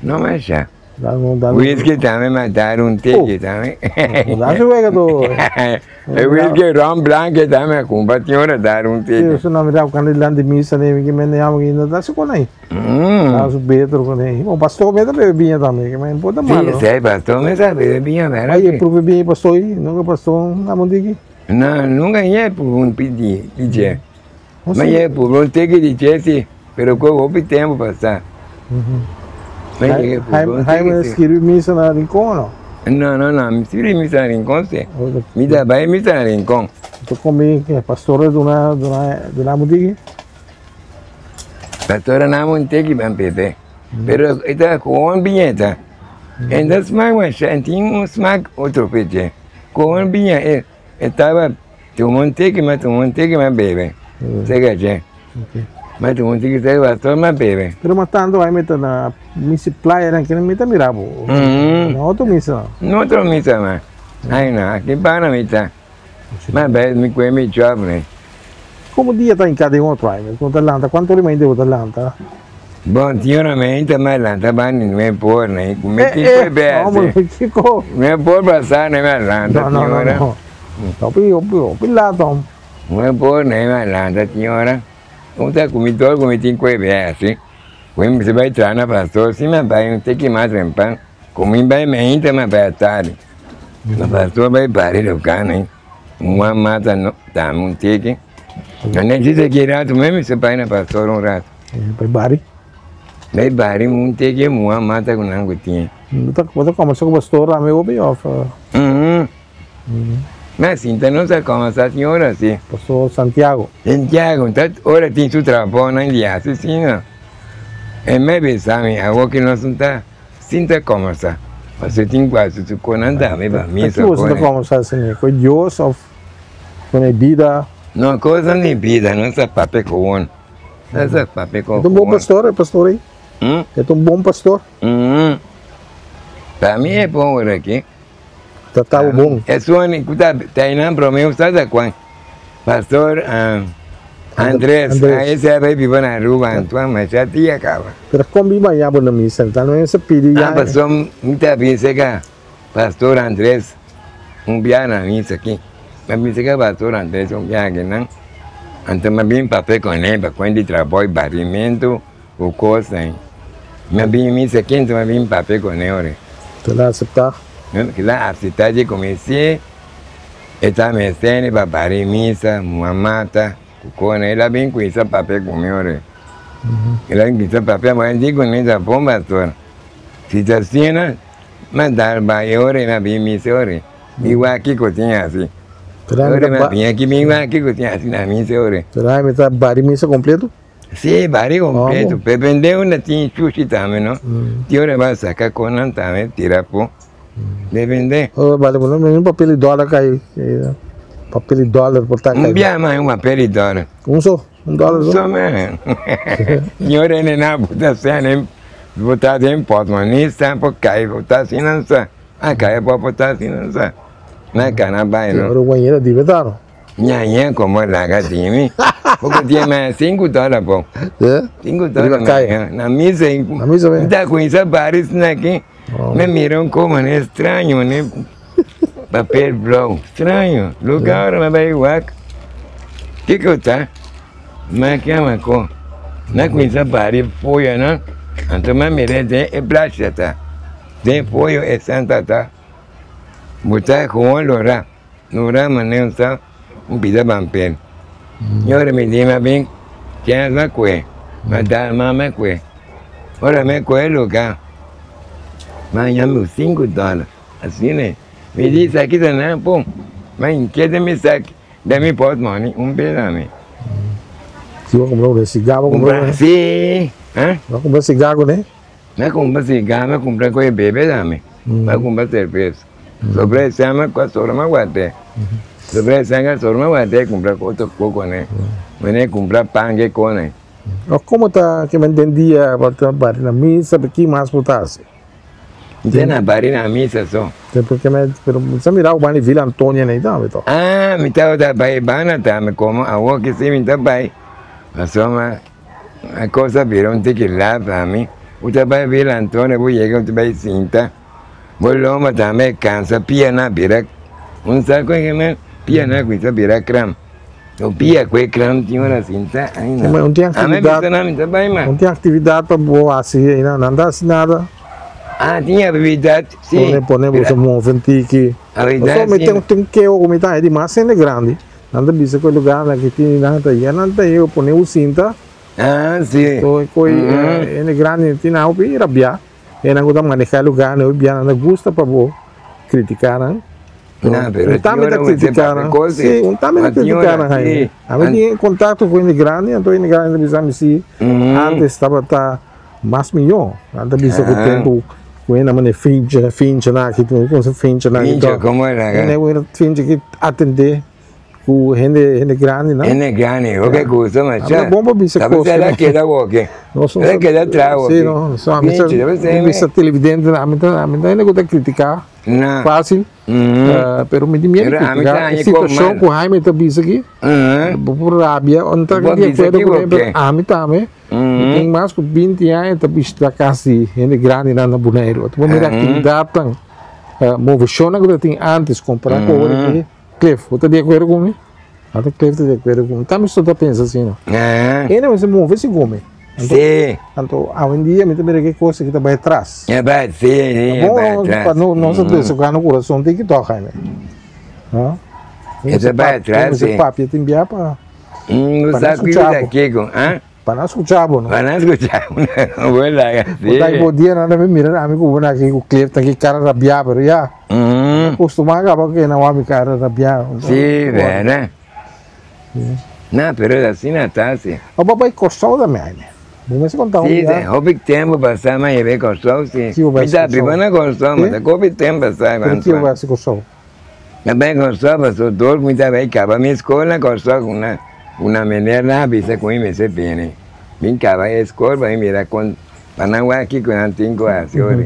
No masha. Whisky tambe ma dar un tiki tambe. Da su wega to. E whisky rom blanke tambe a kumpra tin ora dar un tiki. Si, su nan mira kanda dilanti misa ne mi mende yama ki no da su kon ai. Da su betro kon ai. Bon pastor me ta bebe biña tambe ki men por ta malo. Si, si pastor me sa bebe biña vera. Ai e pruebe biña pastor i nunca pastor na un tiki. No, nunca ye pruebe un pidi di dje. Ma ye pruebe un tiki di dje si. Pero ku hopi tempu pasá. Jaime skirbi misa na Rincon o no? No, no, no, mi skirbi misa na Rincon si. Mi ta bai misa na Rincon. Ta komi ke pastor a duna duna duna bo tiki? Pastor a duna un tiki ban pepe. Pero e ta ku un biñeta. E ta smak masha, e tin un smak otro peche. Ku un biña e taba tuma un tiki mas tuma un tiki mas bebe. Seka che. Ma tu un tiki te va toma bebe. Pero mas tanto ay meta na misi playa na kina mita mira bo. Na otro misa. No otro misa ma. Ay no, aki pa na mita. Ma be mi kue mi job ne. Como dia ta inca den otro ay? Como ta lanta? Cuanto ora mainta bo ta lanta? Bon, tin ora mainta ma lanta ba ni nue por na. Mi ti kue be asi. Kiko? Nue por pasa na mi lanta No, no, no, no. Hopi, hopi, hopi laat om. Mwen por na e lanta tin ora un ta ku mi dor ku mi tin ku e bia asi ku mi mester bai traha na pastor si mi a bai un tiki mas temprano ku mi bai mainta mi a bai atardi na pastor bai bari loka nai un a mata dami un tiki a nesita ki rato mi mester bai na pastor un rato Bai bari? Bai bari un tiki un a mata ku nan ku tin. Bo ta kombersa ku pastor tambe hopi of? Ma sinta nos a comasa tin ora si. Pastor Santiago. Santiago ta ora tin su trabounan di hasi si no. E me bisa mi awor ki nos no ta sinta comasa pasobra tin ku hasi su konan tambe pa misa Ki boso ta comasa asina? Ku Dios of ku e bida? No kosa di bida nos ta papia ku un. Nos ta papia ku un. E ta un bon pastor e pastor ei? E ta un bon pastor? Pa mi e bon ora aki. Ta tabo bon. Esun ku ta tainan prome usa ta kuan pastor Andres ese a bai biba na Aruba anto masha dia kaba. Pero kon biba ya bo na misa ta no mester pidi ya. Ah pastor mi ta bisa ka pastor Andres un bia na misa aki mi a bisa ka pastor Andres un bia akinan anto mi a bin papia kune pa kuent di trabou y barimento ku kos ahi mi a bin misa aki anto mi a bin papia kune ora. Kila aseptá? Kila aseptá dje ku mi si e ta mester pa bari misa, mua mata ku kona. El a bin kuminsa papia ku mi ora. El a bin kuminsa papia, ma el di ku mi ta bon pastor. Si ta asina, mi a dal bai e ora mi a bin misa ora. Mi wak kiko tin hasi. Ora mi a bin aki mi wak kiko tin hasi na misa ora. Pero mi ta bari misa kompleto? Sí, bari completo. Pe bende unda tin shushi tambe, no? Tin ora ba saca conan tambe, tira po. De bende. Oh, vale, bueno, un papel di dólar cai. Papel di dólar por ta cai. Un bia ma un papel di dólar. Un so, un dólar so. So man. Tin ora ene na bota sene, bota den portmoni, sa por cai, bota asina sa. A cai por bota asina sa. Na cana bai, no? Ora guañera di betano. Ñaña como laga timi. Poco tiempo más 5 dólares po. É? 5 dólares. Riba kaya. Na misa. Na misa mes? Ta kuminsá bari aki. Oh. Mi mira un komo, ne, straño, ne? Papel blou. Straño. Lugá ora mi bai wak. Kiko ta? Ma kema ko. Na kuminsá bari foyo, no? Anto mi mira den e blacha ta. Den foyo e santa ta. Bo ta gewoon lora. Lora manera sa un pida papel. I ora mi di ma bin chèns a kue. Ma dal mama kue. Ora mi kue lugá. Ma haña mi 5 dòler. Asina ne. Mi di esaki ta nan pon. Ma inkeda mi saki den mi portmoni un bes mi. Si bo kumpra un sigá, bo kumpra. Sí. Eh? Bo kumpra sigá kuné? Mi kumpra sigá, mi kumpra kos bebe tambe. Mi kumpra serbes. Sobre ese mi sobra mi guard'é. Sobre ese sobra mi guard'é kumpra otro kos kuné. Mi kumpra pan ku kos. Kon ta ku mi dia pa bari na misa, ki mas bo ta hasi? Te na bari na misa so. Pasobra mi, pero bo mira bo na Villa Antonia nei tambe to. Ah, mi tabata bai banda tambe komo awor ku si mi ta bai. Pasobra e kos a bira un tiki lat pa mi. Bo ta bai Villa Antonia, bo yega bo ta bai sinta. Bo lomba tambe kansa pia nan bira un sa kon ke pia nan kuminsá bira kram. O pia ku e kram tin ora sinta ainda. Ma no tin Ami aktividat, bisa nan mi ta bai mas. no tin aktividat pa bo hasi ei, nan ta hasi nada. Ah, tin aktividat, si. Pone pone bo move un tiki. Aktividat, Mi si. tin keho ku mi ta di mas hende grandi. Nan ta bisa ku e lugá nan ki tin nan ta ya nan ta eu pone un sinta. Ah, si. So koi hende grandi tin nan hopi rabiá. E nan ku ta manehá e lugá nan hopi bia nan ta gusta pa bo kritiká nan. No, pero Un tambe ta tin ora bo kritiká nan. papia kos, Si, un tambe ta ma tin kritiká ora, nan Jaime. si. Ami tin kontakto ku hende grandi, anto hende grandi ta bisa mi si antes tabata mas mihó. Nan ta bisa ku tempu ku hende a manda fincha, fincha nan aki, kon se fincha nan aki. Fincha, komo era? Hende fincha ki atendé ku hende hende grandi nan. Hende grandi, hopi gusta masha. Ta bon pa bisa Ta kos. bisa el a keda woke. El a keda traha woke. Si, no, so ami sa Fincha, ta bisa bisa televidente ami ta ami ta hende ku ta kritiká No. fásil. Pero mi tin miedu Pero ami kritiká ta e haña kos situashon mal. ku Jaime ta bisa aki. Bo por rabia, no ta Bo di bisa akuerdo ki kuné, pero woke. ami tambe mi tin mas ku 20 aña ta bishita kas di hende grandinan na Boneiru. Bo mira aktividatnan, moveshonnan ku ta tin antes kompará ku awor aki. Cliff, bo ta di akuerdo ku mi? Ata Cliff ta di akuerdo ku mi. Tambe so ta pensa asina. Hende mester move segun mi. Sí. Anto awendia mi ta mira ke kos aki ta bai atras. E bai, sí, sí, e bai atras. Pa no no sa desoká no kurason tin ki tok, Jaime. No? E ta bai atras, sí. Mester papia tin bia pa Bo pa sa nan ku skucha ta bo. kiko, ah? Pa nan skucha bo, no? Pa nan skucha bo, bo laga, sí. Bo ta bo dia nan ta mira ami ku bo na aki ku Cliff ta ki kara rabiá, pero ya. Kustumá kaba ku nan wak mi kara rabiá. Sí, bèrda. No, pero asina ta, sí. O bo bai Kòrsou tambe, Jaime? Bo mester konta un Sí, dia. hopi tempu pasá mi a yega Kòrsou, sí. Ki bo bai Mi ta Kòrsou? biba na Kòrsou, ma ta hopi tempu pasá. Pero ki bo bai hasi Kòrsou? Mi a bai Kòrsou pasobra dor ku mi ta bai kaba mi skol na Kòrsou ku una una meneer nan a bisa ku mi mester bini. Mi kaba e skol pa mi mira kon pa nan wak kiko nan tin ku hasi ora.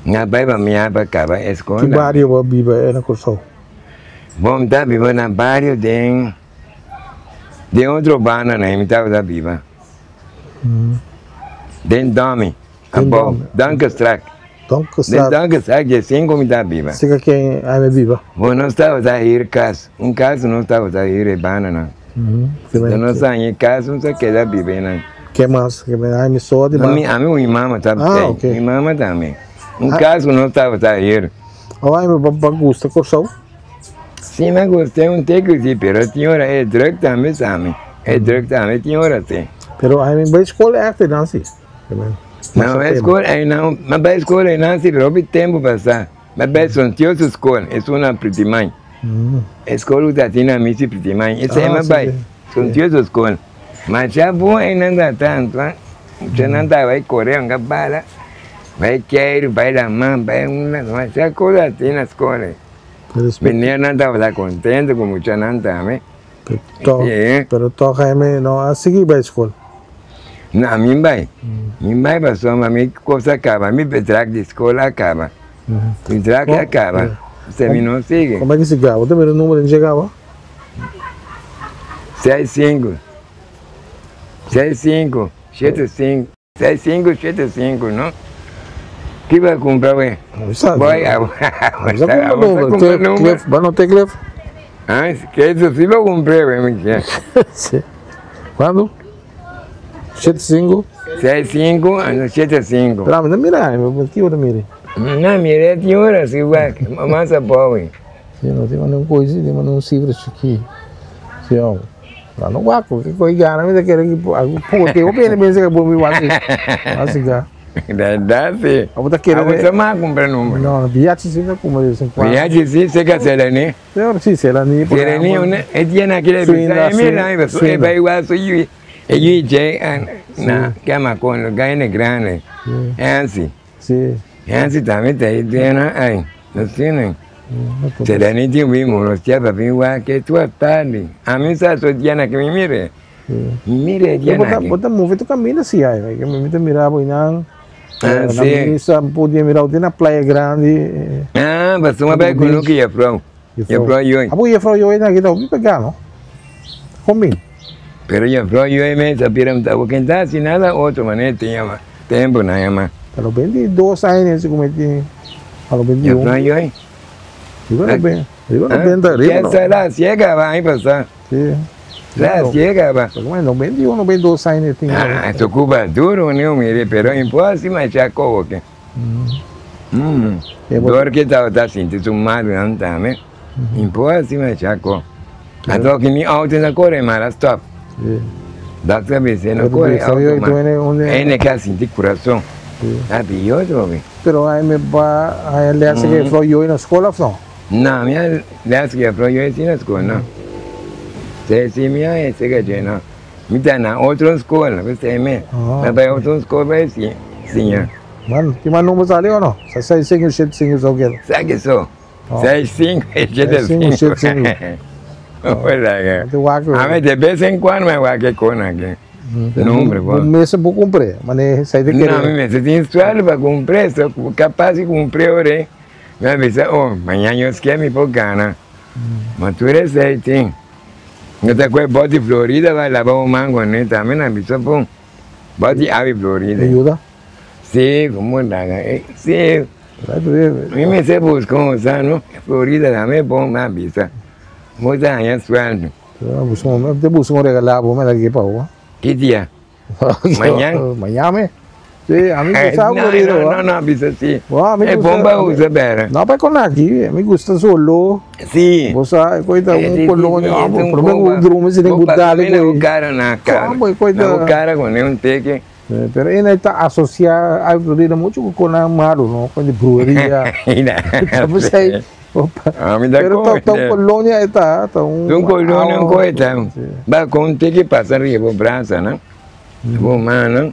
Mi a bai pa mi a pa kaba e skol. Ki bario bo a biba na Kòrsou? Bon, mi ta biba na bario den den otro banda nan mi tabata biba. Den Domi, abou, Donkerstraat. Donkerstraat. Den Donkerstraat 15 mi ta biba. Sika ken Jaime biba? Bon, nos tabata hür kas, un kas nos tabata hür e banda nan. Enton nos haña e kas, nos a keda biba einan. Ken mas? Jaime so di mas? Ami ku mi mama tabata Ah, ei. ok. Mi mama tambe. Un kas ku nos tabata hür. Oh, Jaime, bo bo gusta Kòrsou? Si, mi a gusta un tiki si, pero tin ora e druk tambe sa mi. E druk tambe tin ora si. Pero Jaime, bai skol ègt einan si? No, bai skol einan, mi bai skol einan si, pero hopi tempu pasá. Mi bai Sontioso skol, esun na Pritimay. E skol ku ta tin na mi si Pritimay, esei mi bai, Sontioso skol. Masha bon einan ta tantu, muchanan ta bai kore anga bala, bai keiru, bai laman, bai unda, masha kos a tin na skol ei. Meneernan tabata kontento ku muchanan tambe. Pero tòg Jaime no a sigui bai skol. No, ami bai. Mi bai pasobra mi kos a kaba, mi bedrag di skol a kaba. Mi bedrag a kaba, p'esei mi no sigui. Komo a ke si gaba? Bo ta mira e numero di dje gaba? Seis sinku, seis sinku, shete sinku, seis sinku, shete sinku, no? Ki bo a kumpra we? Boy, abo a kumpra number? Bo no te Cliff? Ah, keso si bo kumpra we, mi ke. Kuantu? Shete sinku? Seis sinku, ano shete sinku. Pero ami ta mira, ki bo ta mira? Na mira tin ora si wak, mas abou we. Si no tin manda un kois, tin manda un sifra chikí. Si no, no no wak, ke koi gana mi ta kere ki algu poko ke hopi hende pensa ke bo mi wak asika. Verdad si. Abo ta kere. Abo ta mas kumpra numero. No, biachi si ta kumpra de vez en cuando. Biachi si, seka Seleni. Si, Seleni. Seleni una, e tiene aquel bisa, e mira, e bai igual su yui, e yui che, na, kama con, gaine grande. E ansi. Si. Yansi tambe ta e dena ai, no tinen. Será ni tin wi moro tia pa bin wa ke tua tardi. A mi sa so diana ke mi mire. Mi mire diana ke. Bo ta move tu caminda si ai, ke mi ta mira bo inan. Ah, si. Mi sa podia mira bo na Playa Grande. Ah, basuma bai ku nuki jefrou. Jefrou yoi. Abo jefrou yoi na kita hopi pega no. Kon bin? Pero jefrou yoi me sa pira mta bo ken ta hasi nada otro manera tin ama tempo na ama. Ta lo 22 aña si ku mi tin. A lo 21. Jefrou yoi. Riba no ben. Riba no ben ta riba no. Ken sa la ciega ba ai pasa. Si. La ciega ba. Pero no 21, 22 aña tin. Ah, so Cuba duro ne mire pero impossible ma cha kobo ke. Dor ke tabata sinti su malunan tambe. Impo hasi masha ko. Anto ki mi auto na kore mara stop. Doctor bisa no kore auto ma. Ene ke a sinti kurason. A piyo trobe. Pero ai me ba ai les ke fro yoi na skola of no? No, mi a les ke fro yoi si na skola no. Se si mi a ese ke dje no. Mi ta na otro skola, p'esei mi. Mi a bai otro skola pa e siña. Man, ki man number sali o no? Sa seis sinku shete sinku so keda. Sa ki so? Seis sinku e shete sinku. Seis sinku shete sinku. Hola. A mi de bes en cuando mi wak e kon aki. Number bo. Un mes bo kumpr'é, mane sai ta kere. No, mi mester tin sueldo pa kumpr'é, so kapas di kumpr'é ora ei, mi a bisa, oh, mañana yo sker mi por gana. Ma tur esei tin. No ta koe bòt di Florida bai laba un man kuné tambe nan bisa bon. Bòt di awi Florida. E yuda? Si, komo laga e si. Mi mester buska un sa no. Florida tambe bon mi a bisa. Bo ta haña suèldo. Te buska un regalá bo mi a daki pa bo. Ki dia? Mañan? Mañan mi. Si, ami gusta Florida. No, no, no, bisa si. E bon pa usa bera. No pa con aki, mi gusta su olor. Si. Bo sa, e koi ta un colonia, prome ku drumi si tin ku dale ku. Na bo cara na cara. Na bo cara con un teke. Pero e ta asocia a Florida mucho ku konan malu, no? Kon di brueria. Pero ta un colonia e ta, ta un. Un colonia un koi ta. Ba con teke pasa riba bo brasa, no? Bo mano.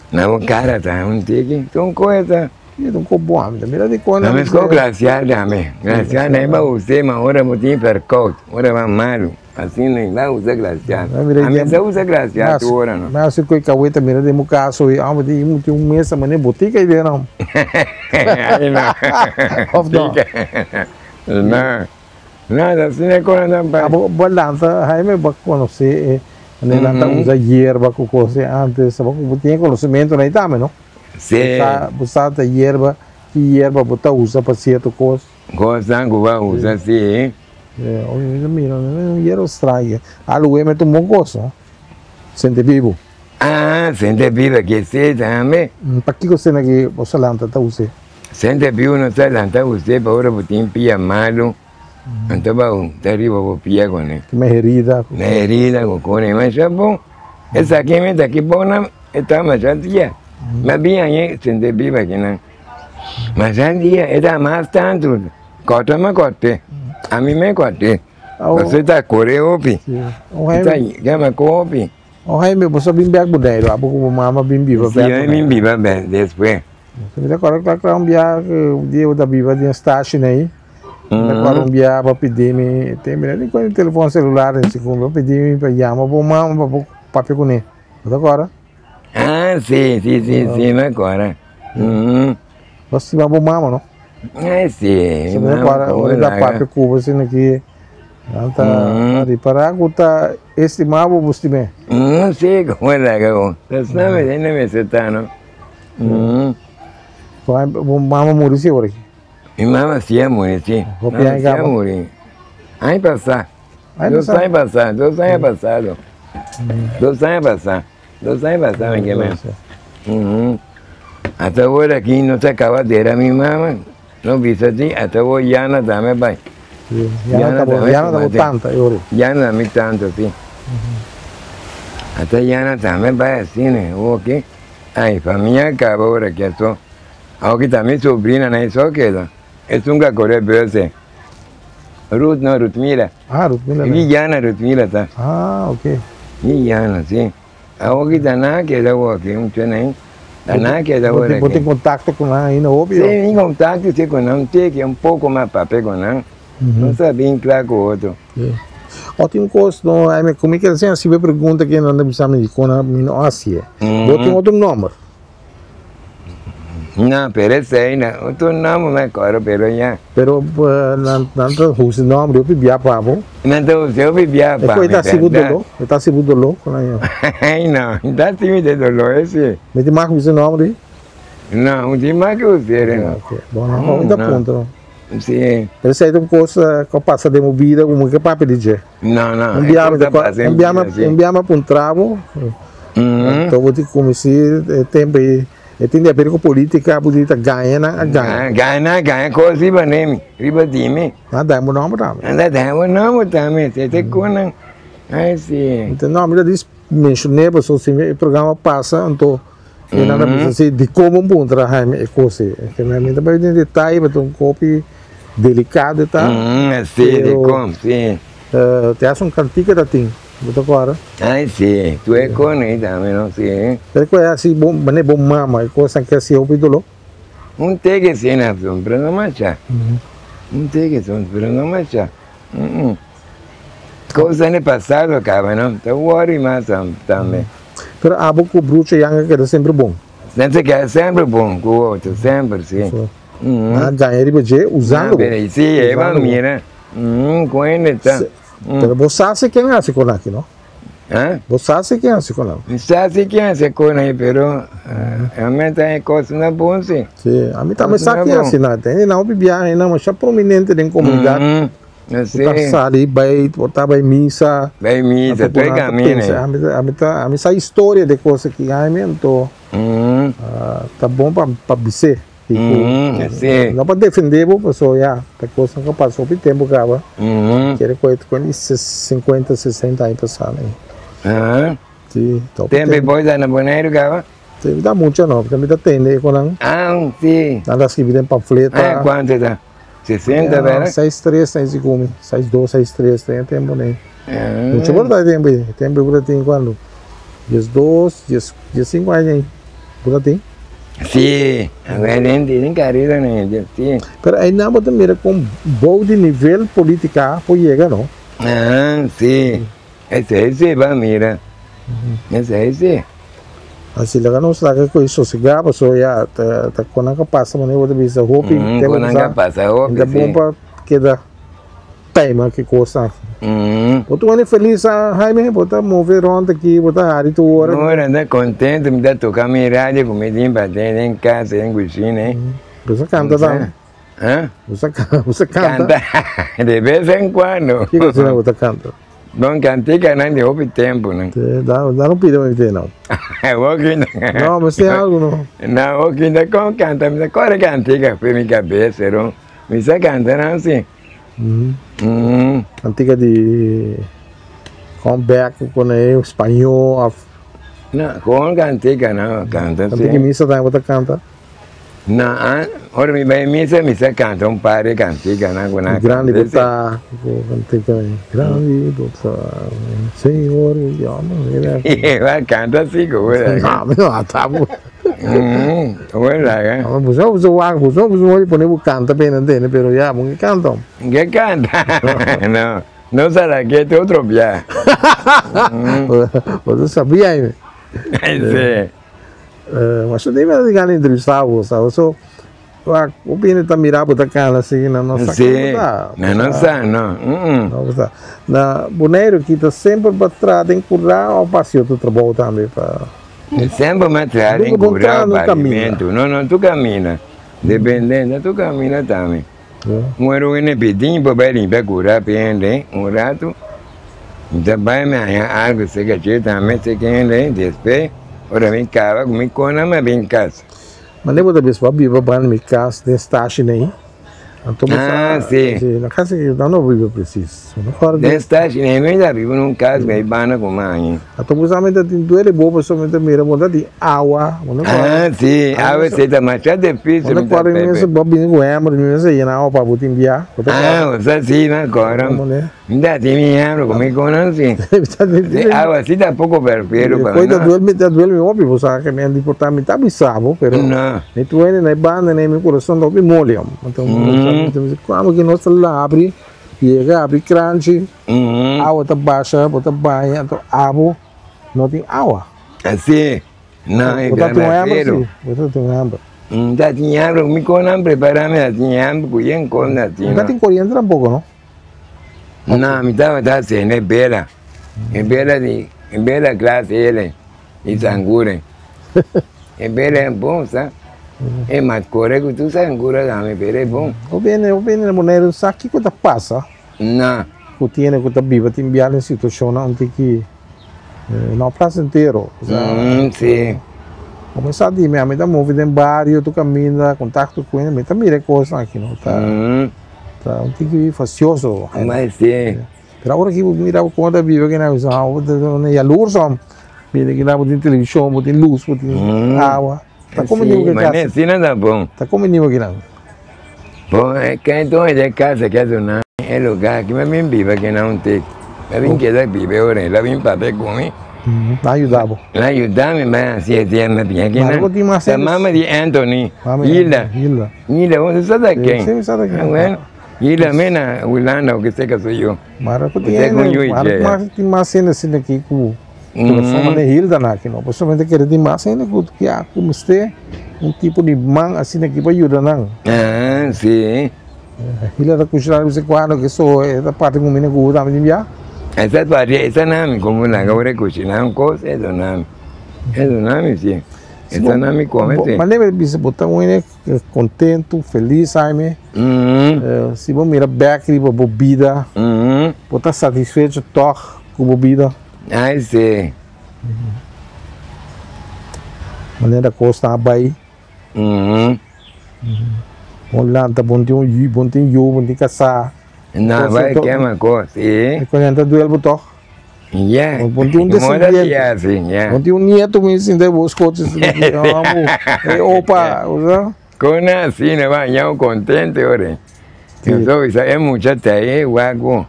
Na bo cara ta un tiki, ta un koe ta. Sí, ta un koe bon, ami ta mira di koe. Na mes koe glacial tambe, glacial na ba us'é ma ora bo tin verkoud, ora ba malu, asina i ba usa glacial. Ami sa usa glacial tur ora no. Mi hasi koe kaweta mira den bo kas oe, amo di tin un mesa manera botica ei den no. Ai no. Of no? No. No, ta asina e koe nan ta bai. Bo bo lanta, Jaime, bo a konosé e manera nan ta usa yerba ku kos di antes, bo bo tin e konosementu nan tambe, no? Sí. Bo sa, bo sa ta yerba, ki yerba bo ta usa pa sierto kos. Kosnan ku bo a usa, sí. Sí, mi ta mira, un yerba straño. Aloe mi ta un bon kos, no? Sente bibu. Ah, sente bibu ke sí tambe. Pakiko asina ki bo sa lanta ta us'é? Sente biu no sa lanta us'é pa ora bo tin pia malu, anto ba ta riba bo pia kuné. Kima herida. Na herida ku kune masha bon. Esaki mi ta ki bon nan e ta masha dia. Ma bin aña sente biu akinan. Masha dia e ta mas tantu. Kòrta mi kòrt'é. Ami me kòrt'é. Pasobra e ta kore hopi. E ta yama ku hopi. O Jaime, bo sa bin bek Boneiru, abo ku bo mama bin biba bek Boneiru? Si, mi bin biba bek despues. Mi ta kòrda kla kla un bia ku un dia bo ta biba den stashin ei, mi ta kòrda un bia bo a pidi mi, te mira di kuen telefòn selular den segun, bo a pidi mi pa yama bo mama pa bo papia kuné, bo ta kòrda? Ah, si, si, si, si, mi a kòrda. Bo stima bo mama, no? Eh, si. Mi ta kòrda ora ta papia ku bo asina ki. Nan ta ripará ku ta estimá bo, bo stim'é. Sí, komo e laga bo. Ta sabe hende mester ta, no? Bo mama muri si ora aki? Mi mama sí a muri, sí. Hopi aña Sí a kaba? muri. Aña pasá. Aña Dos pasá? aña pasá, dos aña pasado. Dos aña pasá. Dos aña pasá mi keme. Hasta awor aki no se acaba dera mi mama. No bisa ti, hasta awor Yana tambe bai. Sí, Yana ta bo, Yana ta bo tanta e ora. Yana ta mi tanta, sí. Hasta Yana tambe bai asina, awor aki. Ay, famia a caba ora ki aso. Awor ki ta mi sobrina nan so keda. Esun ka kore bus. Ruth no, Ruthmila. Ah, Ruthmila. Mi Yana Ruthmila ta. Ah, ok. Mi Yana, sí. Awor ki ta nan keda awor aki, un chena Ta nan keda awor aki. Bo tin contacto cu nan ainda hopi? Sí, mi contacto sí cu nan, tiki un poco mas papia cu nan. No sa bien cla cu otro. Sí. O tin un cos, no, Jaime, cu mi kier haci e pregunta ki nan ta bisa mi dicon mi no haci'e. Bo tin otro nomber? No, pero esei no, otro nomber mi acorda, pero ya. Pero nan ta usa nomber hopi bia pa bo. Nan ta usa hopi bia pa mi. E ta hasi bo doló? E ta hasi bo doló ku nan ya? Ai no, e ta hasi mi de doló ese. Mi tin mag usa nomber di? No, mi tin mag usa no. Ok, bon, no, mi ta puntra no. Si. Pero esei ta un kos ku a pasa den bo bida ku mi ke papia di dje. No, no. Un bia mi a puntra bo. Anto bo tin kuminsá e tempu ei e tin di haber ku politica bo di ta gaña nan a gaña. Gaña nan a gaña kos riba nemi, riba di mi. Nan a daña bo nomber tambe. Nan a daña bo nomber tambe, te te ku nan. Ai si. Anto no, mi ta dis menshoné pasobra si e programa pasa anto e nan ta bisa si dikon bo puntra Jaime e kos ei. Mi ta bai den detaye pasobra un kopi delikado ta. Si, dikon, si. Te hasi un kantika ta tin. Bo ta kòrda? Ai si, tu e kone tambe no si. Pero ku e hasi bo manera bo mama e kosnan ke hasi hopi doló? Un teke si na son, pero no masha. Un teke son, pero no masha. Kosnan di pasado kaba no, ta wòri mas tambe. Pero abo ku Brucho Yanga keda semper bon? Nan ta keda semper bon ku otro, semper si. Nan a gaña riba dje usando bo. Si, e ba mira, ku hende ta. Pero bo sa si ken hasi con aki, no? Eh? Bo sa si ken hasi con nan? Mi sa si ken hasi con nan, pero realmente e cos no bon si. Si, ami tambe sa ken hasi nan. Tende nan hopi biaha nan masha prominente den comunidad. Si. Bo ta sali bay, bo ta bay misa. Bay misa, tur e camina. Ami ta, ami sa historia de cos aki, Jaime, anto ta bon pa bis'é. No pa defende bo paso ya ta cosnan cu a pasa hopi tempo caba kere cu e di 50 60 aña pasa na si ta hopi tempo. Tempo ta na Boneiru caba? Si mi ta mucha no mi ta tende e conan nan ta scribi den pamfleta. Cuanto ta? 60 bera? 6 tres ta isi cumi 6 dos 6 tres ta e tempo nei mucha por ta e tempo ei tempo ei bo ta tin cuando 12 15 aña ei bo ta tin. Sí, den den carrera na hende, sí. Pero einan bo ta mira con bou di nivel politica por yega, no? Ah, sí. Esei sí ba mira. Esei sí. Así laga nos laga cu e sosega pasobra ya ta ta con nan ka pasa manera bo ta bisa hopi tempo Con nan ka pasa hopi, ta bon sí. pa keda Time ki kos aki. Bo ta wende felis a Jaime? Bo ta move rond aki, bo ta hari tur ora. Ora ta contento, mi ta toca mi radio cu mi tin paden den casa, den cushina. Bo sa canta tambe? Ha? Bo sa bo sa canta? Canta de vez en cuando. Kico asina bo ta canta? Bon canticanan di hopi tempo nan. Te, da da no pida mi te no. Bo kinda. No, mi sé algo no. No, bo kinda con canta, mi ta core cantica pe mi cabeza, ro. Mi sa canta nan si. Cantica di come back con e spañó of. No, con cantica no, canta si. Cantica misa tambe bo ta canta? No, ora mi bai misa mi sa canta un par di cantica nan cu nan. Grandi bo ta, cantica grandi bo ta, Señor, yo no mira. Ba canta si cu bo. No, mi no a ta bo. Wala ka. Bo sa wak, bo sa bo pone bo canta pena tene, pero ya, bo ke canta. Ke canta? No, no sa la ke te otro bia. Bo ta sabia aime. Si. Mas yo debe gana entrevista bo, sa, so. Wak, hopi hende ta mira bo ta kana así, nan no sa ken bo ta. Sí, nan no sa, no. No bo sa. Na Boneiru ki ta semper bo a traha den kurá òf bo a hasi otro trabou tambe pa. Semper mi a traha den kurá òf parimentu. No, no, tur kaminda. Depende, tur kaminda tambe. Un ora un hende pidi bo bai limpia kurá pa hende un ratu, mi ta bai mi haña algu serka dje tambe serka hende, despues ora mi kaba ku mi kona mi a bin kas. Mane bo ta bisa bo a biba banda mi kas den stashin ei. Anto bo sa. Ah, si. Si, na kas ei nan no biba presis. No kòrda. Den stashin ei mi ta biba na un kas ku ei banda ku mami. Anto bo sa mi ta tin duele bo pasobra mi ta mira bo ta tin awa. Bo no kòrda. Ah, si, awa si ta masha difisil. Bo no kòrda mi mester bo bini ku hèmber mi mester yena awa pa bo tin bia. Bo ta kòrda. Ah, bo sa si, mi a kòrda. Mi ta tin mi hèmber ku mi konan si. Si awa si ta poko prefiero pa mi. Ta duel mi, ta duel mi hopi bo sa ke mi a di por ta mi ta bisa bo pero mi tuene na e banda nei mi kurason ta hopi moli. Anto mi ta bisa kuando ki nos ta labri yega abri kranchi. Awa ta basha, bo ta baña, anto abo no tin awa. Así, no, e Bo ta tin un hamber, grabacero. sí. Bo ta tin un hamber. Ta tin hamber, mi con nan prepara mi ta tin hamber cu yen con ta tin. No ta tin coriente tampoco, no? No, mi tabata haciendo e bela. E bela di, e bela clase ele di sangure. E bela e bon, sa. E mas core cu tur sangura tambe, pero e bon. Bo bini, bo bini na Boneiru, sa kico ta pasa? Na. Ku tiene ku ta biba tin bia den situashonnan un tiki no plasentero. Si. Kuminsá di mi, ami ta move den bario tur kaminda, kontakto ku hende, mi ta mira e kosnan aki no ta ta un tiki fastioso. Mas si. Pero awor aki bo mira kon ta biba aki nan, mi bisa bo ta yalurs hòm. Mira aki nan bo tin televishon, bo tin lus, bo tin awa. Ta komo niu ke kas. Mane asina ta bon. Ta komo niu akinan. Bon, e ken doño di e kas ke a duna e lugar aki, mi a bin biba akinan un tiki. Mi a bin keda biba e ora, el a bin papia ku mi. Nan a yuda bo. Nan a yuda mi, mi a hasi e dia mi a bin akinan. Ta mama di Anthony, Hilda. Hilda. Hilda, bo sa ta ken? Si, mi sa ta ken. Bueno, Hilda mena Hulanda o ke seka su yu. Mara ku tin mas hende asina aki ku. Pasobra den Hilda nan aki no, pasobra mi ta kere tin mas hende ku ya ku mester un tipo di man asina aki pa yuda nan. Ah, si. Hilda ta kushina de bes en kuando ke so e ta parti kumina ku bo tambe tin bia. Esa parti esa nami komo laga ora e kushina un kos e duna mi, e duna mi si, esa nami kome si. Mane mi bisa bo ta un hende kontentu, felis Jaime, si bo mira bek riba bo bida bo ta satisfecho tòg ku bo bida? Ai si. Manera kos ta bai. Bon lanta, bon tin un yu, bon tin yu, bon tin kasá. No bai kema kos, si. E konen ta duel bo tòg? Ya. Bon tin un desendiente. Bon tin un nieto mi sinta bo skochi. E opa, bo sa. Kon asina bo haña un kontente ora. Enton bisa e mucha ta ei wak bo.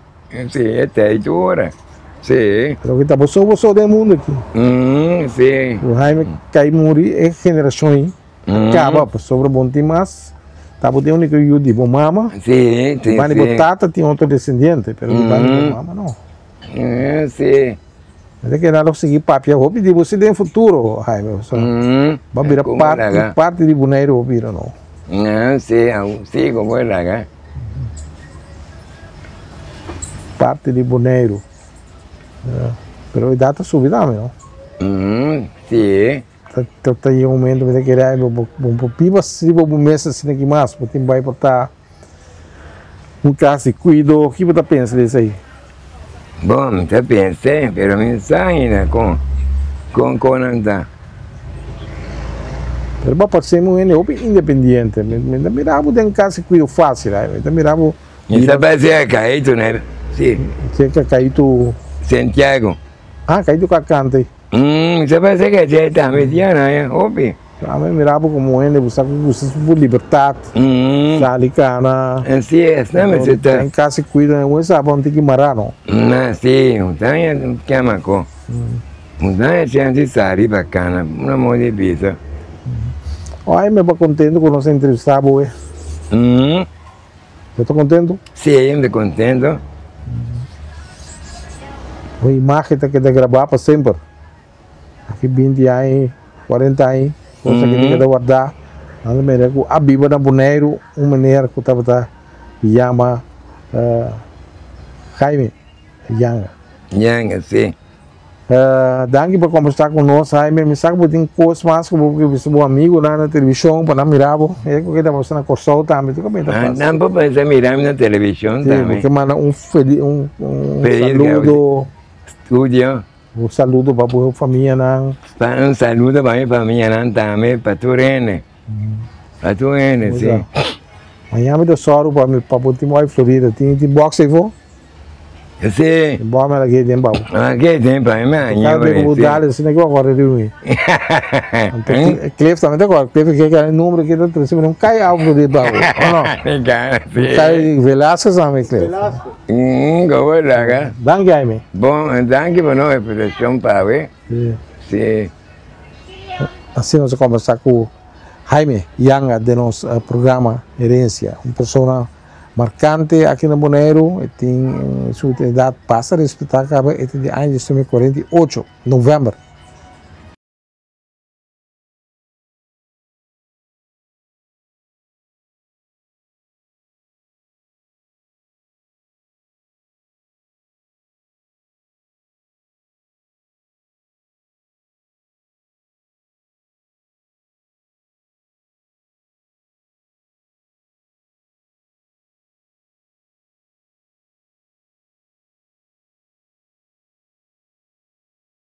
Si, e ta ei tur ora. Si. Loke ta boso boso den mundu aki. Si. Ku Jaime kai muri e generashon ei a kaba pasobra bo no tin mas. Ta bo tin uniko yu di bo mama. Si, si, si. Banda di bo tata tin otro desendiente pero di banda di bo mama no. Si. Mi ta kere lo sigui papia hopi di bo si den futuro Jaime pasobra bo a bira parti parti di Boneiru bo bira no. Si, si ku bo laga. Parti di Boneiru. Pero edat ta subi tambe no. Si. Ta ta yega un momento mi ta kere ay bo bo por biba riba bo mes asina aki mas bo tin bai por ta un kas di kuido ki bo ta pensa di esei? Bon mi ta pensa pero mi no sa ainda kon kon kon nan ta. Pero bo a parse un hende hopi independiente mi ta mira bo den kas di kuido fasil ay mi ta mira bo. Mi ta parse a Caito ne si. Cerca Caito. Santiago. Ah Caito Cacante. Mi ta pensa ke esei tambe tin araña hopi. Ami mira bo komo hende bo sa ku gusta su libertat, sali kana. Si, esnan mester ta. Den kas e kuida, un e sa pa un tiki mará no. Na si, un ta haña kema ko. Un ta haña chèns di sali pa kana, una modo di bisa. Oi, mi ba kontento ku nos a entrevistá bo e. Bo ta contento? Sí, mi ta contento. Bo imagen ta keda grabá pa semper. Aki binti aña, kuarenta aña, cosa ki ta keda wardá. Nan ta mira ku a biba na Boneiru un meneer ku tabata yama Jaime Yanga. Yanga, si. Danki pa kombersá ku nos, Jaime. Mi sa ku bo tin kos mas ku bo por bisa bo amigunan na televishon pa nan mira bo. E ku ta pasa na Kòrsou tambe, tur kaminda ta pasa. Nan por pensa mira mi na televishon tambe. Si, bo ke manda un un saludo. Studio. Un saludo pa bo famianan. Un saludo pa mi famianan tambe, pa tur hende. Pa tur hende, si. Mañana mi ta sòru pa mi pa bo tin bai Florida. Tin tin box ei fo? Si. Tin box mi a lag'é den pa bo. Lag'é den pa mi, mi a ña Kada bes ku bo dal asina ke bo a kòrda di mi. Anto Cliff tambe ta kòrda. Cliff ke keda e numero ke ta trese mi un kai awa Florida pa bo, o no? Si. Kai Velasquez tambe Cliff. Komo laga. Danki Jaime. Bon, danki pa nos invitashon pa awe. Si. Si. Asina nos a kombersá ku Jaime Yanga den nos programa Herencia. Un persona markante aki na Boneiru. E tin su edat basta respetá kaba. E tin di aña 1948, novèmber.